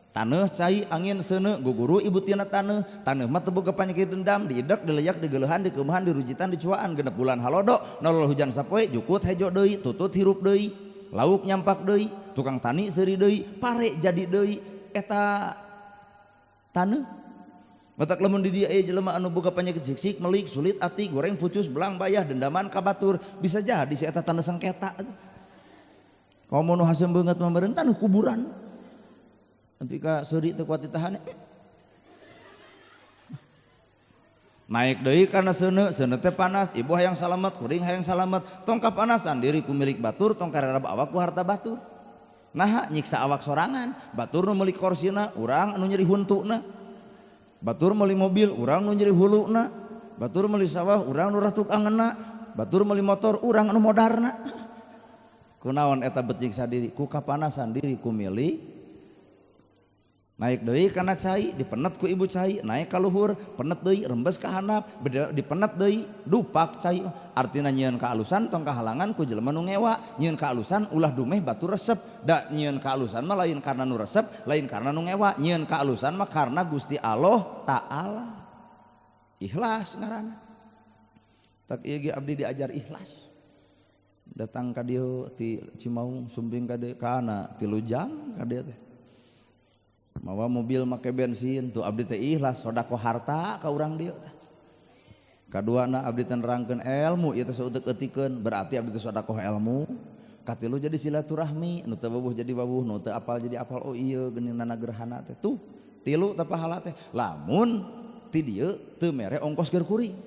Taneuh cai angin seuneu guguru ibu tina taneuh taneuh mah teu boga panyakit dendam diidek dileyak digeuleuhan dikeumahan dirujitan dicuaan genep bulan halodo nolol hujan sapoe jukut hejo deui tutut hirup deui lauk nyampak deui tukang tani seuri deui pare jadi deui eta taneuh matak lamun di dieu aya jelema anu boga panyakit siksik melik sulit ati goreng pucus belang bayah dendaman ka batur bisa jadi si eta taneuh sengketa komo nu haseum beungeut mah meureun taneuh kuburan. Nanti ka seuri teu kuat ditahan. Naik deui kana seuneu, seuneu teh panas, ibu hayang salamet, kuring hayang salamet, tong kapanasan diri ku milik batur, tong kararab awak ku harta batur. Naha nyiksa awak sorangan, batur nu meuli korsina, urang anu nyeri huntuna. Batur meuli mobil, urang nu nyeri huluna. Batur meuli sawah, urang nu ratuk angeunna. Batur meuli motor, urang anu modarna. Kunaon eta bet nyiksa diri, ku kapanasan diri ku milik. Naik deui kana cai, dipenet ku ibu cai, naik ka luhur, penet deui, rembes ka handap, dipenet deui, dupak cai. Artina nyieun kaalusan tong kahalangan ku jelema nu ngewa, nyieun kaalusan ulah dumeh batur resep. Da nyieun kaalusan mah lain karena nu resep, lain karena nu ngewa, nyieun kaalusan mah karena Gusti Allah Ta'ala. Ikhlas ngaranna. Tak ieu ge abdi diajar ikhlas. Datang ka dieu ti Cimaung sumping ka dieu kana 3 jam ka dieu teh. Mawa mobil make bensin tuh abdi teh ikhlas sedekah harta ka urang dieu teh. Kaduana abdi teh nerangkeun ilmu ieu teh saeuteuk-eutikeun berarti abdi teh sedekah ilmu. Katilu jadi silaturahmi nu teu wawuh jadi wawuh nu teu apal jadi apal oh ieu geuninana gerhana teh tuh tilu teh pahala teh lamun ti dieu teu mere ongkos keur kuring.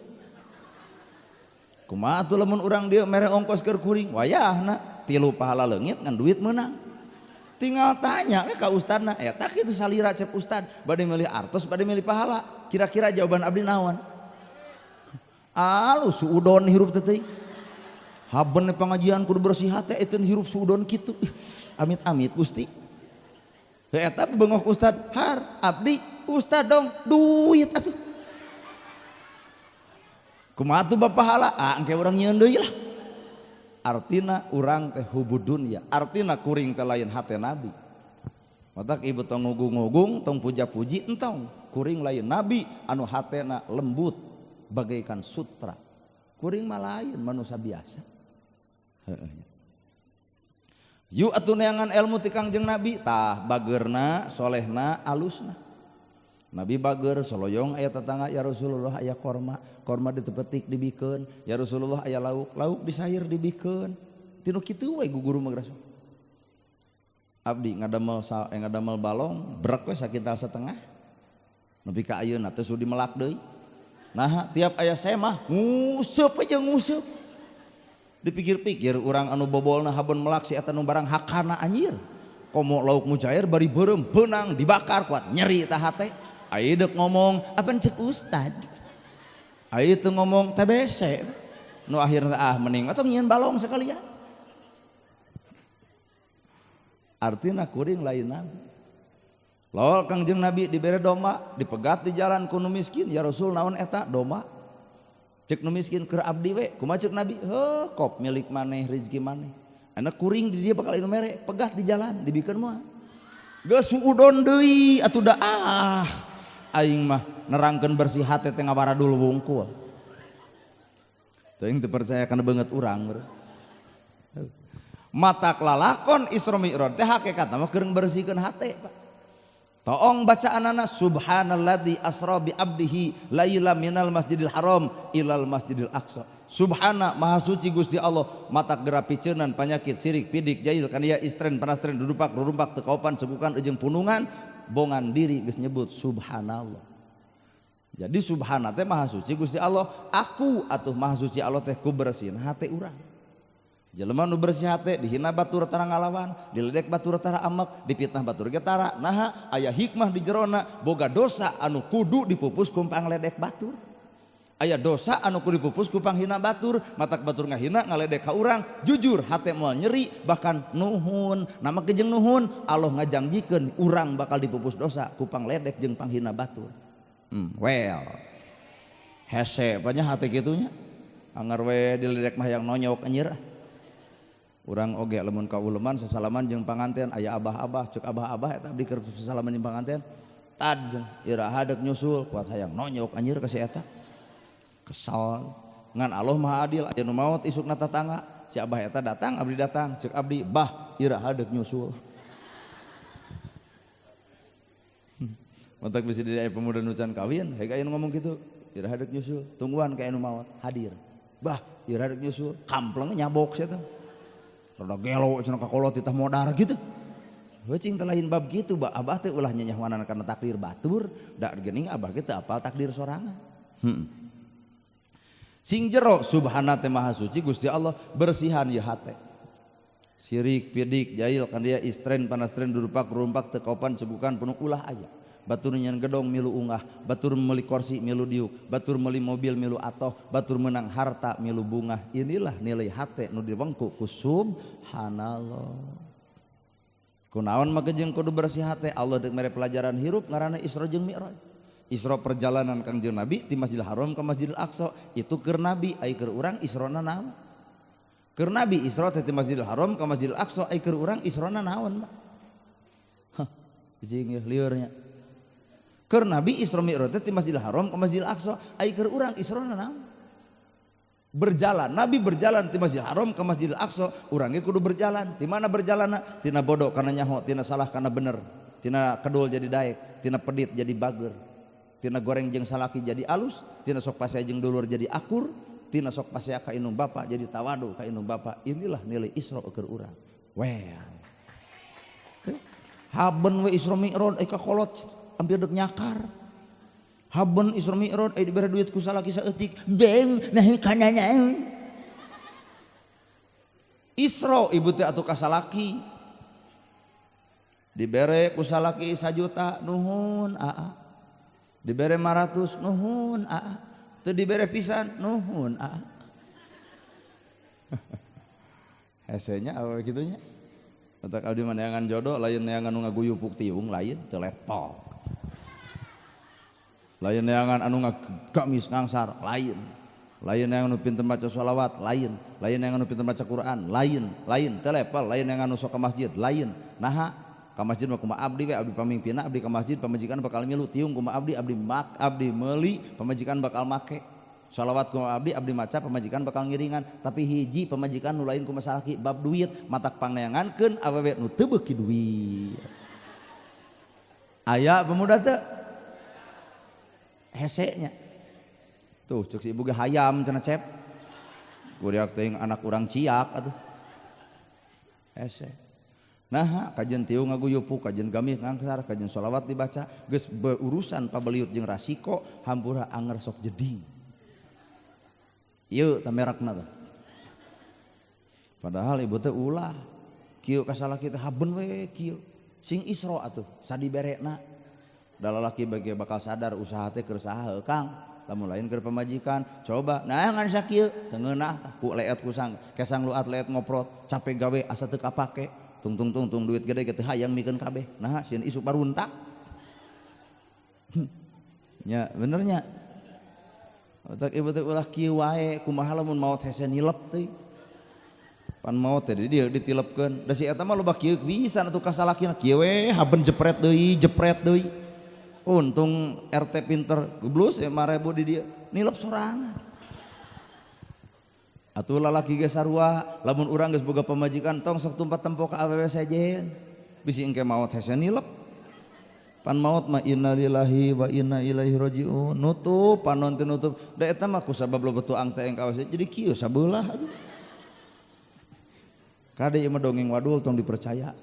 Kumaha atuh lamun urang dieu mere ongkos keur kuring wayahna tilu pahala leungit ngan duit meunang. Tinggal tanya we ka ustadna, eta kitu salira cep ustad, bade milih artos bade milih pahala. Kira-kira jawaban abdi naon? Alus suudon hirup teh teuing. Haben pengajian kudu bersih hate eteun hirup suudon kitu. Amit-amit Gusti. Heuh eta bengok ustad, har abdi ustad dong duit atuh. Kumaha atuh bab pahala? Ah engke urang nyieun deui lah. Artina urang teh hubud dunya, artina kuring teh lain hate nabi. Matak ibu tong ngugung-ngugung, tong puja-puji entong. Kuring lain nabi anu hatena lembut bagaikan sutra. Kuring mah lain manusia biasa. Heeh. Yu atuh neangan ilmu ti Kangjeng Nabi tah bageurna, solehna, alusna. Nabi bager soloyong aya tetangga ya Rasulullah aya korma, korma ditepetik dibikeun, ya Rasulullah aya lauk, lauk disair dibikeun. Tinu kitu we guru mah Rasul. Abdi ngadamel balong brek we sakintal setengah. Nepi ka ayeuna teh sudi melak deui. Nah, tiap aya semah nguseup aja nguseup. Dipikir-pikir urang anu bobolna habon melak si eta nu barang hakana anjir. Komo lauk mujair bari beureum beunang dibakar kuat nyeri tah hate. Ayo dek ngomong, apa cek ustad? Ayo teu ngomong TBC. Nu akhirna ah mending atau nyieun balong sekalian. Artina kuring lain nabi. Lol Kangjeng Nabi dibere domba, dipegat di jalan ku nu miskin, ya Rasul naon eta domba? Cek nu miskin keur abdi we, kumaha cek Nabi? Heuh, kop milik maneh, rezeki maneh. Anak kuring di dia bakal anu mere, pegat di jalan, dibikeun moal. Geus suudon deui atuh da ah. Aing mah nerangkeun bersih hate teh ngawaradul wungkul. Teuing teu percaya kana beungeut urang. Matak lalakon Isra Mi'raj teh hakikatna mah keur bersihkeun hate, Pak. Toong bacaanana subhanalladzi asra bi abdihi laila minal masjidil haram ilal masjidil aqsa. Subhana maha suci Gusti Allah matak geura piceunan panyakit sirik pidik jail kania istren panastren dudupak rurumpak teu kaopan segukan jeung punungan bongan diri geus nyebut subhanallah. Jadi subhana teh maha suci Gusti Allah, aku atuh maha suci Allah teh ku bersihin hate urang. Jelema nu bersih hate dihina batur tara ngalawan, diledek batur tara amek, dipitnah batur ge tara. Naha aya hikmah di jerona boga dosa anu kudu dipupus ku pangledek batur. Aya dosa anu kudu dipupus ku panghina batur, matak batur ngahina ngaledek ka urang, jujur hate moal nyeri bahkan nuhun. Nama ge jeung nuhun, Allah ngajangjikeun urang bakal dipupus dosa ku pangledek jeung panghina batur. Well. Hese banyak hate kitunya. Anggar we diledek mah yang nonyok anjir. Urang oge lamun ka uleman sasalaman jeung panganten aya abah-abah cek abah-abah eta abdi keur sasalaman jeung panganten. Tad iraha deuk nyusul kuat hayang nonyok anjir ka si eta. Kesal. Ngan Allah Maha Adil aya nu maot isukna tatangga. Si abah eta datang abdi datang cek abdi bah iraha deuk nyusul. Matak bisi di pemuda nu can kawin hege aya nu ngomong kitu iraha deuk nyusul tungguan ka anu maot hadir. Bah iraha deuk nyusul kampleng nyabok sia teh. Rada gelo cenah ka kolot titah modar gitu. Heucing teh lain bab kitu bah abah teh ulah nyanyahoanan kana takdir batur da geuning abah ge teu apal takdir sorangan. Sing jero subhana teh maha suci Gusti Allah bersihan ieu hate. Sirik pidik jail kan dia istren panastren durupak rumpak teu kaopan cegukan penuh ulah aya. Batur nyen gedong milu ungah, batur meuli kursi milu diuk, batur meuli mobil milu atoh, batur menang harta milu bungah. Inilah nilai hate nu diwengku ku subhanallah. Kunaon maka jeung kudu bersih hate Allah deuk mere pelajaran hirup ngaranna Isra jeung Mi'raj. Isra perjalanan Kangjeng Nabi ti Masjidil Haram ke Masjidil Aqsa itu keur Nabi ai keur urang Israna naon? Keur Nabi Isra teh ti Masjidil Haram ke Masjidil Aqsa ai keur urang Israna naon? Hah, jeung liurnya. Keur Nabi Isra Mi'raj teh ti Masjidil Haram ke Masjidil Aqsa ai keur urang Israna naon? Berjalan, Nabi berjalan ti Masjidil Haram ke Masjidil Aqsa, urang ge kudu berjalan. Ti mana berjalanna? Tina bodoh kana nyaho, tina salah kana bener, tina kedul jadi daek, tina pedit jadi bager, tina goreng jeung salaki jadi alus, tina sok pasea jeung dulur jadi akur, tina sok pasea ka indung bapa jadi tawadu ka indung bapa. Inilah nilai Isra keur urang. Well. Haben we Isra Mi'raj ka kolot hampir dek nyakar. Haben Isra Mi'raj dibere duit ku salaki saeutik, beng nah kanana. Isra ibu teh atuh ka salaki. Dibere ku salaki 1 juta nuhun aa. Dibere 500 nuhun aa. Teu dibere pisan nuhun aa. Hesenya awewe kitu nya. Otak abdi mah neangan jodoh lain neangan nu ngaguyupuk tiung lain teu lepol. Lain neangan anu ngagamis ngangsar lain. Lain neangan nu pinter maca sholawat lain. Lain neangan nu pinter maca Quran lain, lain teu lepol, lain neangan nu sok ka masjid lain. Naha ka masjid mah kumaha abdi we abdi pamimpinna abdi ka masjid pamajikan bakal milu tiung kumaha abdi abdi mak abdi meuli pamajikan bakal make. Sholawat kumaha abdi abdi maca pamajikan bakal ngiringan tapi hiji pamajikan nu lain kumaha salaki bab duit matak pangneangankeun awewe nu teu beuki duit. Aya pemuda teu hesenya. Tuh cek si ibu ge hayam cenah cep. Kuriak teuing anak urang ciak atuh. Hese. Nah, kajian tiung ngaguyupuk, kajian gamih ngangsar, kajian sholawat dibaca, geus berurusan pabeliut jeung rasiko, hampura anger sok jeding. Ieu tah merekna tah. Padahal ibu teh ulah kieu ka salaki teh haben we kieu. Sing Isra atuh sadiberekna. Da lalaki bage bakal sadar usaha teh keur saha heuh Kang, lamun lain keur pamajikan. Coba nah ngan sakieu teu ngeunah tah ku leet ku sang, kesang luat leet ngoprot, capek gawe asa teu kapake. Tung tung tung tung duit gede gitu hayang mikeun kabeh. Nah, sieun isuk baruntak. Nya, benernya. Otak ibu teh ulah kieu wae, kumaha lamun maot hese nilep teh. Pan maot teh di dieu ditilepkeun. Da si eta mah loba kieu pisan atuh ka salakina kieu we haben jepret deui, jepret deui. Untung RT pinter, geblus 5.000 di dieu, nilep sorangan. Atuh lalaki ge sarua, lamun urang geus boga pamajikan tong sok tumpat tempo ka awewe sejen. Bisi engke maot hese nilep. Pan maot mah innalillahi wa inna ilaihi rajiun. Nutup panon teh nutup. Da eta mah kusabab loba tuang teh engka awewe jadi kieu sabeulah atuh. Kade ieu mah dongeng wadul tong dipercaya.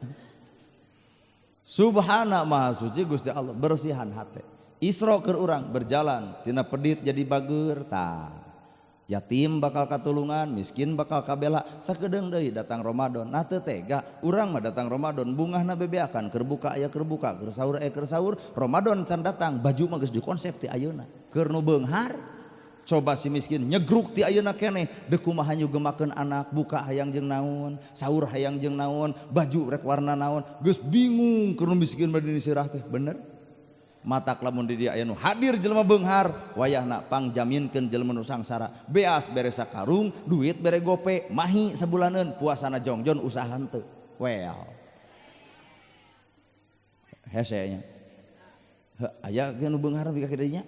Subhana maha suci Gusti Allah bersihan hate. Isra keur urang berjalan tina pedit jadi bager tah. Yatim bakal katulungan, miskin bakal kabela, sakedeung deui datang Ramadan. Nah teu tega, urang mah datang Ramadan bungahna bebeakan, keur buka aya keur buka, keur sahur aya keur sahur, Ramadan can datang, baju mah geus dikonsep ti ayeuna. Keur nu beunghar, coba si miskin nyegruk ti ayeuna keneh, deuk kumaha nyugemakeun anak, buka hayang jeung naon, sahur hayang jeung naon, baju rek warna naon, geus bingung keur nu miskin mah dini sirah teh, bener? Matak lamun di dieu aya nu hadir jelema beunghar wayahna pangjaminkeun jelema nu sangsara. Beas bere sakarung, duit bere gope, mahi sabulaneun, puasana jongjon usaha henteu. Well. Hese nya. Heuh aya ge nu beunghar bika kieu nya.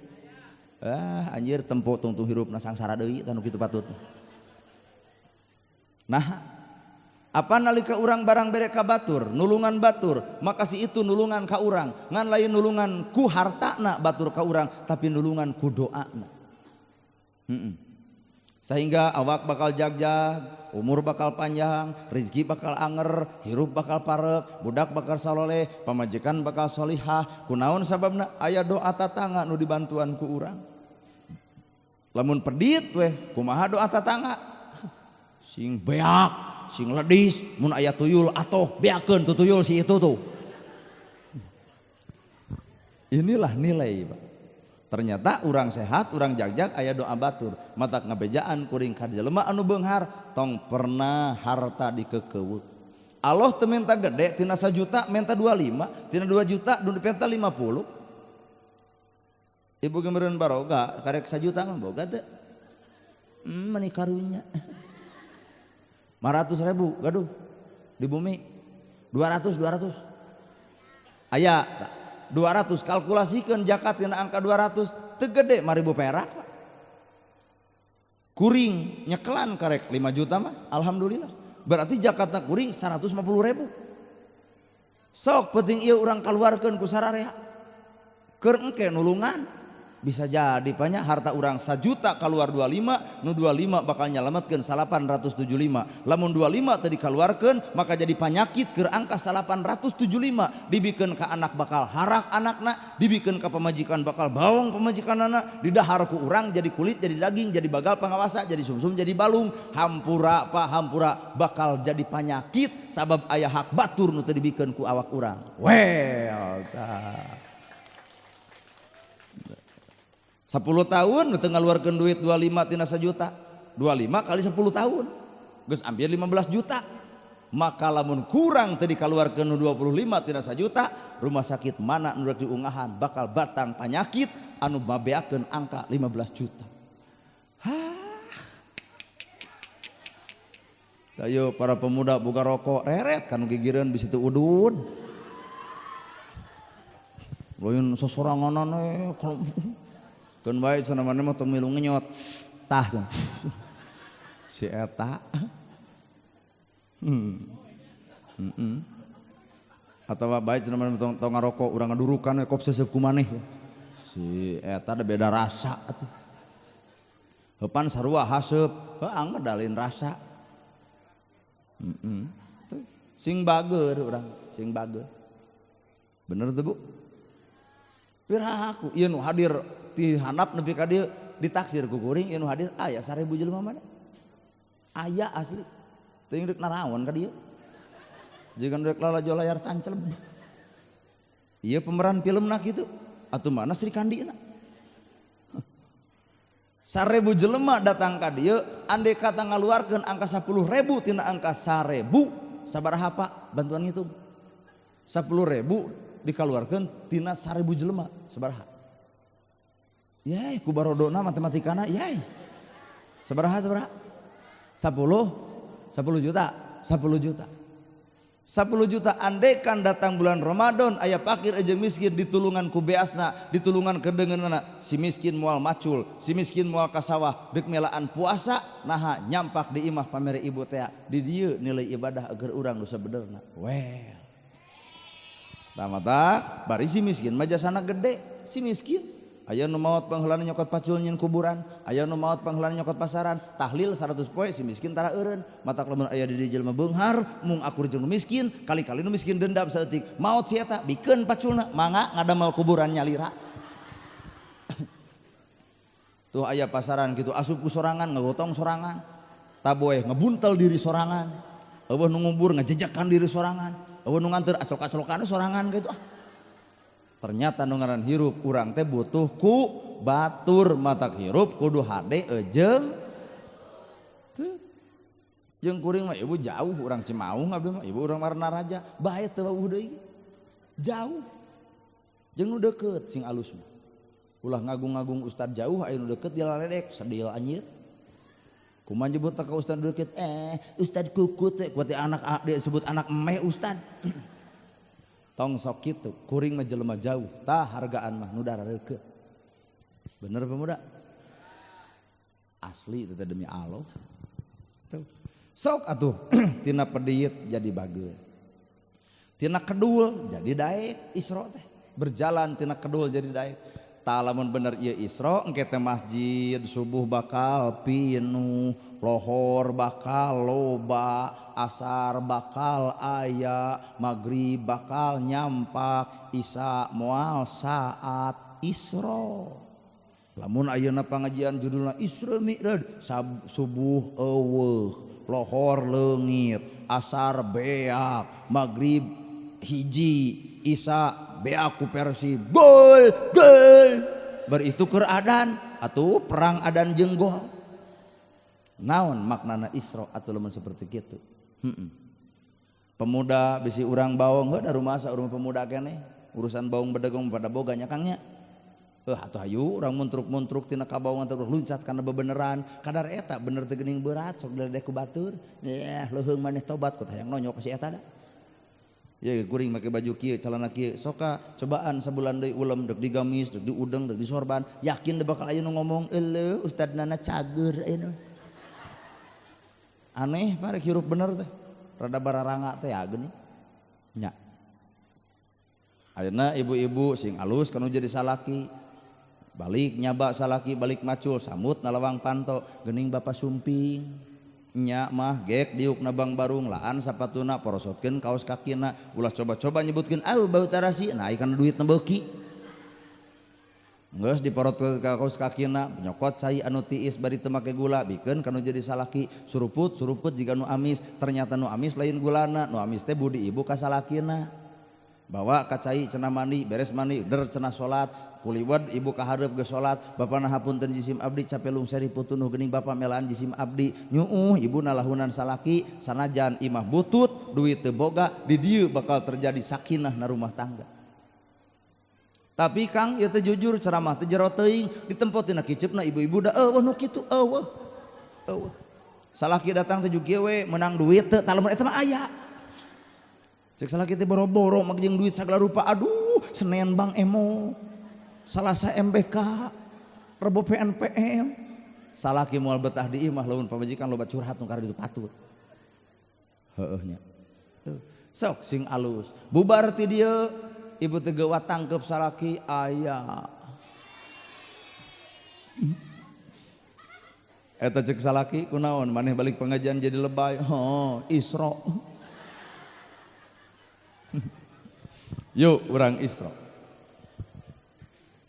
Ah anjir tempo tungtung hirupna sangsara deui tah nu kitu patut. Nah, apa nalika urang barang bere ka batur, nulungan batur, maka si itu nulungan ka urang, ngan lain nulungan ku hartana batur ka urang, tapi nulungan ku doana. Sehingga awak bakal jagjag, umur bakal panjang, rezeki bakal anger, hirup bakal parek, budak bakal saloleh, pamajikan bakal solihah. Kunaon sababna aya doa tatangga nu dibantuan ku urang. Lamun pedit weh, kumaha doa tatangga? Sing beak, sing ledis, mun aya tuyul atoh beakeun tu tuyul si itu tuh. Inilah nilai, Pak. Ternyata urang sehat, urang jagjag aya doa batur. Matak ngabejaan kuring ka jelema anu beunghar, tong pernah harta dikekeuweuk. Allah teu minta gede tina 1 juta minta 25, tina 2 juta nu dipenta 50. Ibu gemeureun baroga karek 1 juta mah boga teu. Meni karunya. 500.000 gaduh di bumi. 200 200. Aya 200 kalkulasikeun zakat tina angka 200 teu gede 5.000 perak. Kuring nyekelan karek 5 juta mah alhamdulillah. Berarti zakatna kuring 150.000. Sok penting ieu urang kaluarkeun ku sararea. Keur engke nulungan bisa jadi banyak harta urang 1 juta keluar 25, nu 25 bakal nyalametkeun 875. Lamun 25 tadi keluarkeun maka jadi panyakit keur angka 875, dibikeun ka anak bakal harak anakna, dibikeun ka pamajikan bakal bawang pamajikanana, didahar ku urang jadi kulit, jadi daging, jadi bagal pangawasa, jadi sumsum, jadi balung. Hampura pa hampura bakal jadi panyakit sabab aya hak batur nu teu dibikeun ku awak urang. Well tah. 10 tahun teu ngaluarkeun duit 25 tina 1 juta. 25 kali 10 tahun. Geus hampir 15 juta. Maka lamun kurang teu dikaluarkeun nu 25 tina 1 juta, rumah sakit mana nu rek diungahan bakal batang panyakit anu mabeakeun angka 15 juta. Hah. Ayo para pemuda buka rokok reret kan gigireun bisi teu udud. Lain sosoranganan we. Keun bae cenah maneh mah tong milu ngenyot. Tah si eta. Atawa bae cenah maneh tong ngarokok urang ngadurukan we kop seseup ku maneh. Si eta da beda rasa atuh. Heupan sarua haseup, heuh angger da lain rasa. Tuh sing bager urang, sing bager. Bener teu Bu? Piraku ieu nu hadir di handap nepi ka dieu ditaksir ku kuring ieu nu hadir aya 1000 jelema mana? Aya asli. Teuing rek naraon ka dieu. Jiga rek lalajo layar tancep. Ieu pemeran filmna kitu atuh mana Sri Kandi na. 1000 jelema datang ka dieu andai kata ngaluarkeun angka 10.000 tina angka 1000 sabaraha Pak? Bantuan ngitung. 10.000 dikaluarkeun tina 1000 jelema sabaraha? Yai ku barodona matematikana yai. Sabaraha sabaraha? 10 juta, 10 juta. 10 juta andekan datang bulan Ramadan aya fakir jeung miskin ditulungan ku beasna, ditulungan kedengeunana, si miskin moal macul, si miskin moal ka sawah deuk melaan puasa naha nyampak di imah pamere ibu teh. Di dieu nilai ibadah agar urang nu sabenerna. Well. Tamata bari si miskin mah jasana gede, si miskin aya nu maot pangheulana nyokot pacul nyin kuburan, aya nu maot pangheulana nyokot pasaran, tahlil 100 poe si miskin tara eureun. Matak lamun aya di dieu jelema beunghar, mung akur jeung nu miskin, kali-kali nu miskin dendam saeutik. Maot si eta bikeun paculna, mangga ngadamel kuburan nyalira. Tuh aya pasaran kitu asup ku sorangan, ngagotong sorangan. Taboeh ngebuntel diri sorangan. Eueuh nu ngubur ngajejakan diri sorangan. Eueuh nu nganteur aclok-aclokan sorangan kitu ah. Ternyata nu ngaran hirup urang teh butuh ku batur, matak hirup kudu hade eujeung teu. Jeung kuring mah ibu jauh urang Cimaung abdi mah ibu urang Marna Raja, bae teu wawuh deui. Jauh. Jeung nu deukeut sing alus mah. Ulah ngagung-ngagung ustad jauh aya nu deukeut dilaledek sedil anjir. Kumaha nyebut ka ustad deukeut ustad kukut teh kuat anak dia sebut anak emeh ustad. Tong sok kitu, kuring mah jelema jauh, tah hargaan mah nu darah deukeut. Bener pemuda? Asli itu demi Allah. Tuh. Sok atuh tina pedit jadi bageul. Tina kedul jadi daek Isra teh. Berjalan tina kedul jadi daek. Tah lamun bener ieu Isra engke teh masjid subuh bakal pinuh, lohor bakal loba, asar bakal aya, magrib bakal nyampak, isya moal saat Isra. Lamun ayeuna pangajian judulna Isra Mi'raj, subuh eueuh, lohor leungit, asar beak, magrib hiji, isya beak ku Persib, gol gol. Bar itu keur adan atuh perang adan jeung gol. Naon maknana Isra atuh lamun seperti kitu. Pemuda bisi urang baong heuh da rumasa urang pemuda keneh, urusan baong bedegong pada boga nya Kang nya. Atuh hayu urang muntruk-muntruk tina kabaongan teh luncat kana bebeneran kadar eta bener teh geuning berat sok diledek ku batur. Leuheung maneh tobat ku hayang nonyok si eta da. Ya kuring make baju kieu celana kieu soka cobaan sabulan deui ulem deuk digamis deuk diudeng deuk disorban yakin deui bakal aya nu ngomong euleuh ustad nana cager ayeuna. Aneh parek hirup bener teh rada bararanga teh ya geuning nya. Ayeuna ibu-ibu sing alus kanu jadi salaki balik nyaba salaki balik macul samut nalawang panto geuning bapa sumping nya mah gek diuk nabang barung laan sapatuna porosotkeun kaos kakina ulah coba-coba nyebutkeun au bau tarasi nah ikan duit beuki geus diporot ka kaos kakina nyokot cai anu tiis bari teu make gula bikeun kanu jadi salaki suruput suruput jiga nu amis ternyata nu amis lain gulana nu amis teh budi ibu ka salakina bawa ka cai cenah mandi beres mandi der cenah salat kuliwad ibu kahareup geus salat bapana hapunten jisim abdi capek lungseri putunuh geuning bapa melaan jisim abdi nyuuh ibu nalahunan salaki sanajan imah butut duit teu boga di dieu bakal terjadi sakinah na rumah tangga. Tapi Kang ieu teh jujur ceramah teh jero teuing ditempo tina kiceupna ibu-ibu da eueuh nu kitu eueuh eueuh salaki datang teh kieu we menang duit teu tah lamun eta mah aya. Cek salaki teh boro-boro make jeung duit sagala rupa aduh Senin Bang Emo Salasa MBK Rebo PNPM salaki moal betah di imah lamun pamajikan loba curhat nu karena itu patut heueuh nya. Sok sing alus bubar ti dieu ibu teh geuwat tangkep salaki aya eta cek salaki kunaon maneh balik pengajian jadi lebay oh Isra. Yuk urang Isra.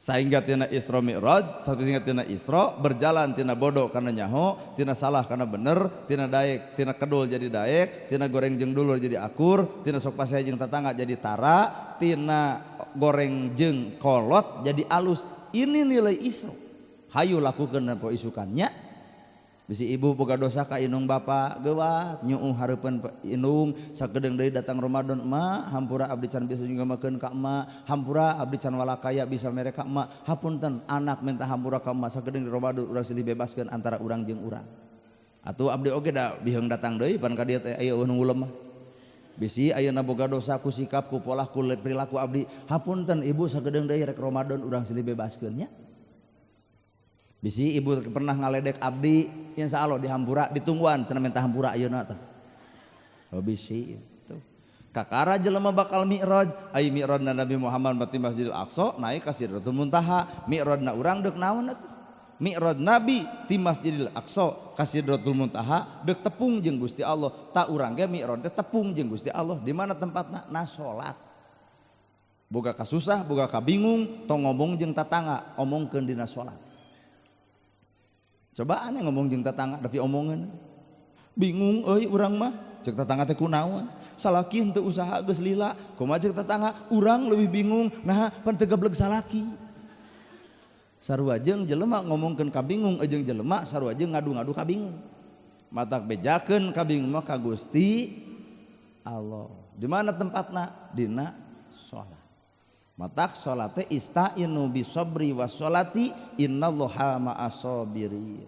Sehingga tina Isra Mi'raj, sehingga tina Isra berjalan tina bodoh karena nyaho, tina salah karena bener, tina daek, tina kedul jadi daek, tina goreng jeung dulur jadi akur, tina sok pasea jeung tetangga jadi tara, tina goreng jeung kolot jadi alus. Ini nilai Isra. Hayu lakukeun dan poe isukannya. Bisi ibu boga dosa ka indung bapa geuwat nyuuh hareupeun indung sakedeung deui datang Ramadan emak hampura abdi can bisa nyunggakeun ka emak hampura abdi can walakaya bisa mere ka emak hapunten anak minta hampura ka emak sakedeung di Ramadan urang silih bebaskeun antara urang jeung urang atuh abdi oge da biheung datang deui pan ka dieu teh aya nu ngulem mah bisi ayeuna boga dosa ku sikap ku polah ku perilaku abdi hapunten ibu sakedeung deui rek Ramadan urang silih bebaskeun nya. Bisi ibu pernah ngaledek abdi insya Allah dihampura ditungguan cenah minta hampura ayeuna teh. Oh bisi itu. Kakara jelema bakal mi'raj, ai mi'rajna Nabi Muhammad mati Masjidil Aqsa naik ka Sidratul Muntaha, mi'rajna urang deuk naon atuh? Mi'raj Nabi ti Masjidil Aqsa ka Sidratul Muntaha deuk tepung jeung Gusti Allah. Ta urang ge mi'raj teh tepung jeung Gusti Allah. Di mana tempatna? Na salat. Boga kasusah, boga kabingung, tong ngomong jeung tatangga, omongkeun dina salat. Coba aneh ngomong jeung tetangga tapi omongan. Bingung euy urang mah, cek tetangga teh kunaon? Salaki henteu usaha geus lila, kumaha cek tetangga urang leuwih bingung, naha pan teu gableg salaki. Sarua jeung jelema ngomongkeun kabingung jeung jelema sarua jeung ngadu-ngadu kabingung. Matak bejakeun kabingung mah ka Gusti Allah. Di mana tempatna? Dina salat. Matak salate istainu bisabri wassolati innallaha ma'as sabirin.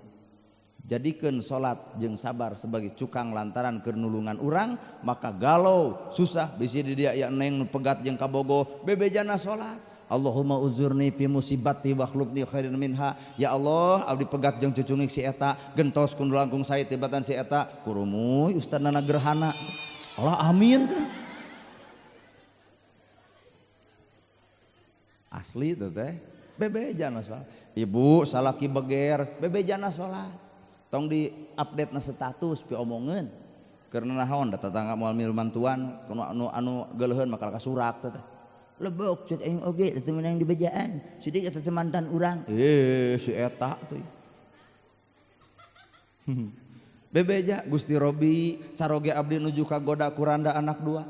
Jadikeun salat jeung sabar sebagai cukang lantaran keur nulungan urang, maka galau susah bisi di dia ya neng nu pegat jeung kabogoh bebejana salat. Allahumma uzurni fi musibati wa akhlifni khairan minha. Ya Allah, abdi pegat jeung cucungik si eta, gentos ku nu langkung sae tibatan si eta, kurumuy ustadna gerhana. Allah amin cenah. Asli teh teh bebejana salat. Ibu salaki beger, bebejana salat. Tong di update na status pi omongeun. Karena naon da tetangga moal milu mantuan anu anu geuleuheun maka kasurak teh. Lebok cek aing oge teu meunang dibejaan. Sidik eta teh mantan urang. Si eta teh. Bebeja Gusti Robi caroge abdi nuju kagoda kuranda anak dua.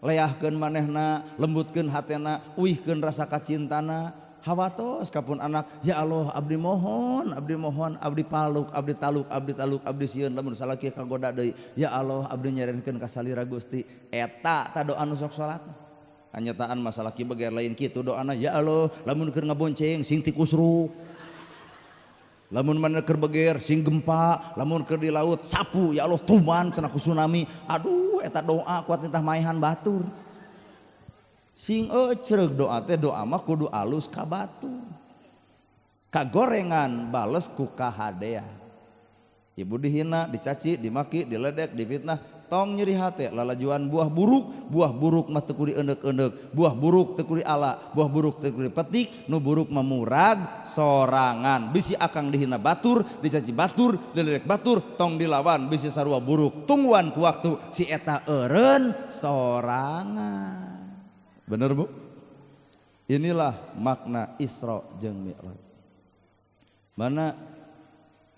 Leahkeun manehna, lembutkeun hatena, uihkeun rasa kacintana. Hawatos kapun anak, ya Allah abdi mohon, abdi mohon, abdi paluk, abdi taluk, abdi taluk, abdi sieun lamun salaki kagoda deui. Ya Allah abdi nyerenkeun ka salira Gusti. Eta ta doa nu sok salat. Kanyataan masalah ki beger lain kitu doana, ya Allah lamun keur ngabonceng sing tikusruk. Lamun mana keur beger sing gempa, lamun keur di laut sapu, ya Allah tuman cenah ku tsunami. Aduh eta doa kuat nitah maehan batur. Sing ecreg doa teh doa mah kudu alus ka batu. Kagorengan bales ku kahadea. Ibu dihina, dicaci, dimaki, diledek, difitnah, tong nyeri hate lalajuan buah buruk mah teu kudu eundek-eundek, buah buruk teu kudu ala, buah buruk teu kudu petik, nu buruk mah murag sorangan. Bisi akang dihina batur, dicaci batur, diledek batur, tong dilawan bisi sarua buruk. Tungguan ku waktu si eta eureun sorangan. Bener Bu? Inilah makna Isra jeung Mi'raj. Mana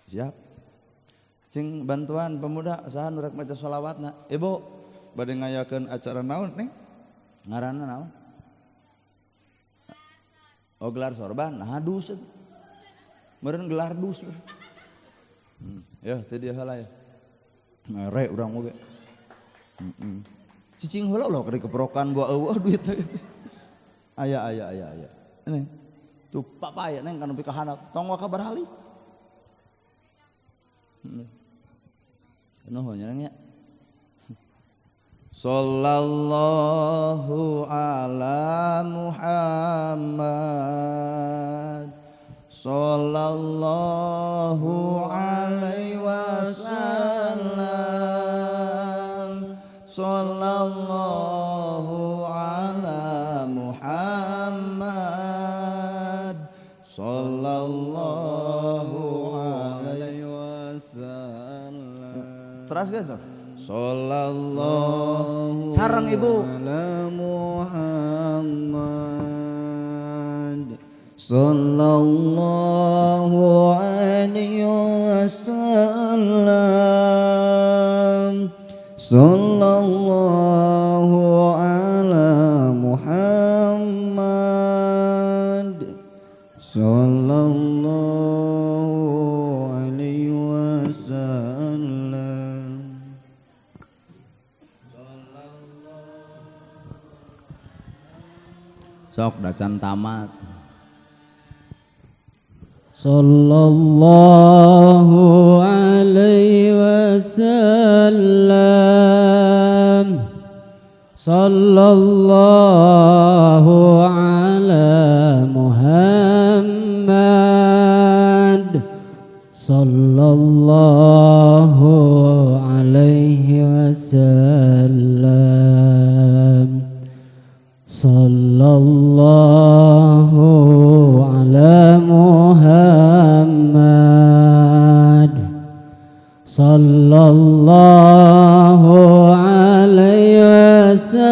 siap? Cing bantuan pemuda saha nu rek maca sholawatna. Ibu bade ngayakeun acara naon neng? Ngaranna naon? Oh gelar sorban, nah dus eta. Meureun gelar dus. Ya teu dia heula ya. Mere urang oge. Cicing heula loh keur keprokan gua eueuh duit teh. Aya aya aya aya. Neng. Tuh papaya neng kana pika handap tong waka barali. Nuhun nya neng ya. Sallallahu ala Muhammad. Sallallahu alaihi wasallam. Sallallahu ala Muhammad. Sallallahu alaihi wasallam. Terus guys. Sallallahu sareng ibu ala Muhammad. Sallallahu alaihi wasallam. Sallallahu ala Muhammad. Sallallahu alaihi wasallam. Sok dacan tamat. Sallallahu alaihi wasallam. Sallallahu ala Muhammad. Sallallahu alaihi wasallam. Sallallahu ala Muhammad. Sallallahu alaihi wasallam.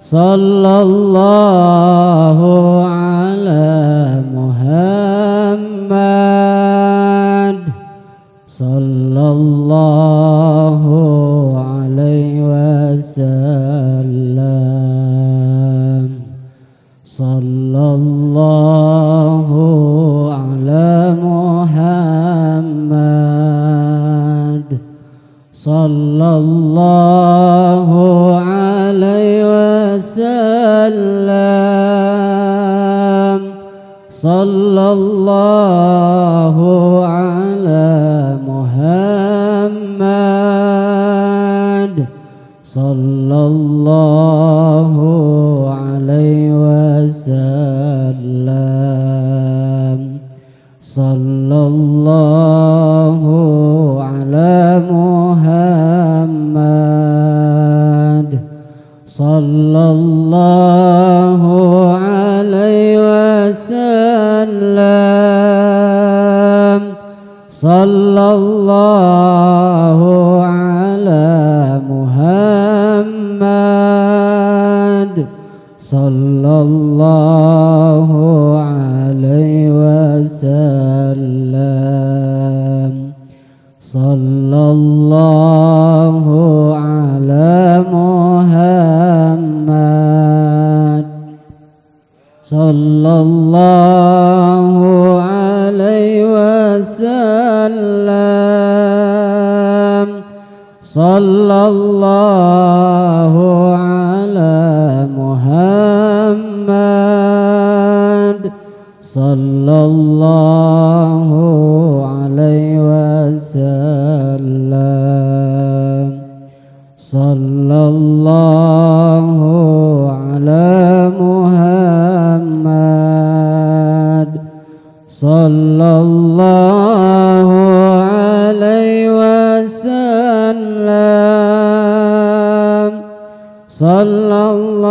Sallallahu ala Muhammad. Sallallahu alaihi wasallam. Sallallahu ala Muhammad. Sallallahu alaihi alaihi wasallam. Sallallahu ala Muhammad. Sallallahu alaihi wasallam. Sallallahu ala Muhammad. Sallallahu alaihi wasallam. Sallallahu ala Muhammad. Sallallahu alaihi wasallam. Sallallahu ala Muhammad. Sallallahu alaihi wasallam. Sallallahu ala Muhammad. Sallallahu alaihi wasallam. Sallallahu ala Muhammad. Sallallahu alaihi wasallam. Sallallahu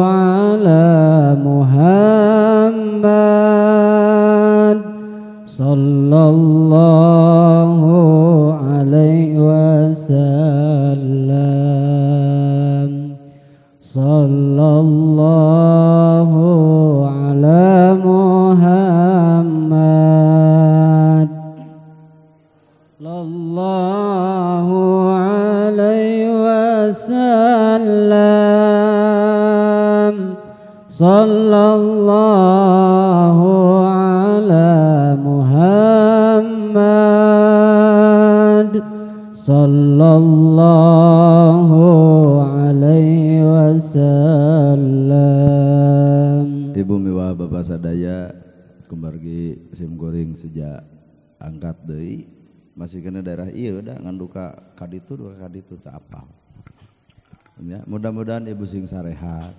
ala Muhammad. Sallallahu alaihi wasallam. Sallallahu ala Muhammad. Sallallahu alaihi wasallam. Sallallahu ala Muhammad. Sallallahu alaihi wasallam. Ibu miwa bapak sadaya kumargi sim goreng sejak angkat deui masih kena daerah ieu da ngan duka kaditu duka kaditu teu apal. Ya, mudah-mudahan ibu sing sarehat.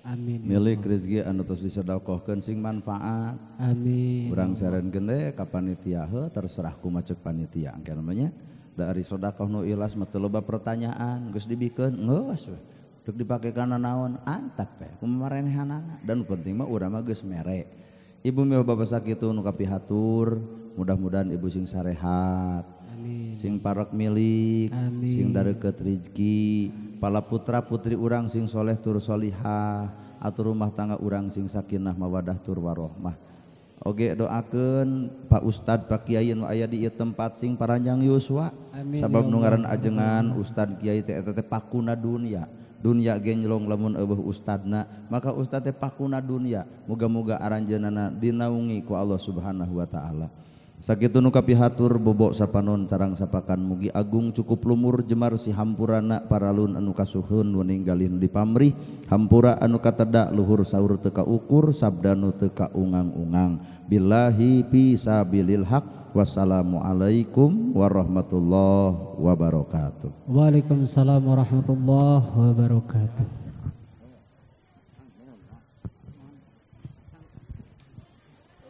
Amin. Milik rezeki anu tos disedekahkeun sing manfaat. Amin. Urang sarenkeun we ka panitia heuh terserah kumaha ceuk panitia engke namanya. Da ari sedekah nu ikhlas mah teu loba pertanyaan geus dibikeun geus we. Deuk dipake kana naon antap we kumaha marenehanana dan penting mah urang mah geus mere. Ibu miwa bapak sakitu nu kapihatur mudah-mudahan ibu sing sarehat. Amin. Sing parek milik, amin. Sing dareukeut rezeki, pala putra putri urang sing soleh tur solihah, atur rumah tangga urang sing sakinah mawadah tur warohmah. Oge doakeun Pak Ustad Pak Kiai nu aya di ieu tempat sing paranjang yuswa. Amin. Sabab nu ngaran ajengan Ustad Kiai teh eta teh pakuna dunia. Dunia ge nyelong lamun eueuh ustadna, maka ustad teh pakuna dunia. Muga-muga aranjeunana dinaungi ku Allah Subhanahu wa taala. Sakitu nu kapihatur bobok sapanon carang sapakan mugi agung cukup lumur jemar si hampurana paralun anu kasuhun weninggalin di pamrih hampura anu katedak luhur saur teu kaukur sabda nu teu kaungang-ungang billahi fi sabilil haq. Wassalamualaikum warahmatullahi wabarakatuh. Waalaikumsalam warahmatullahi wabarakatuh.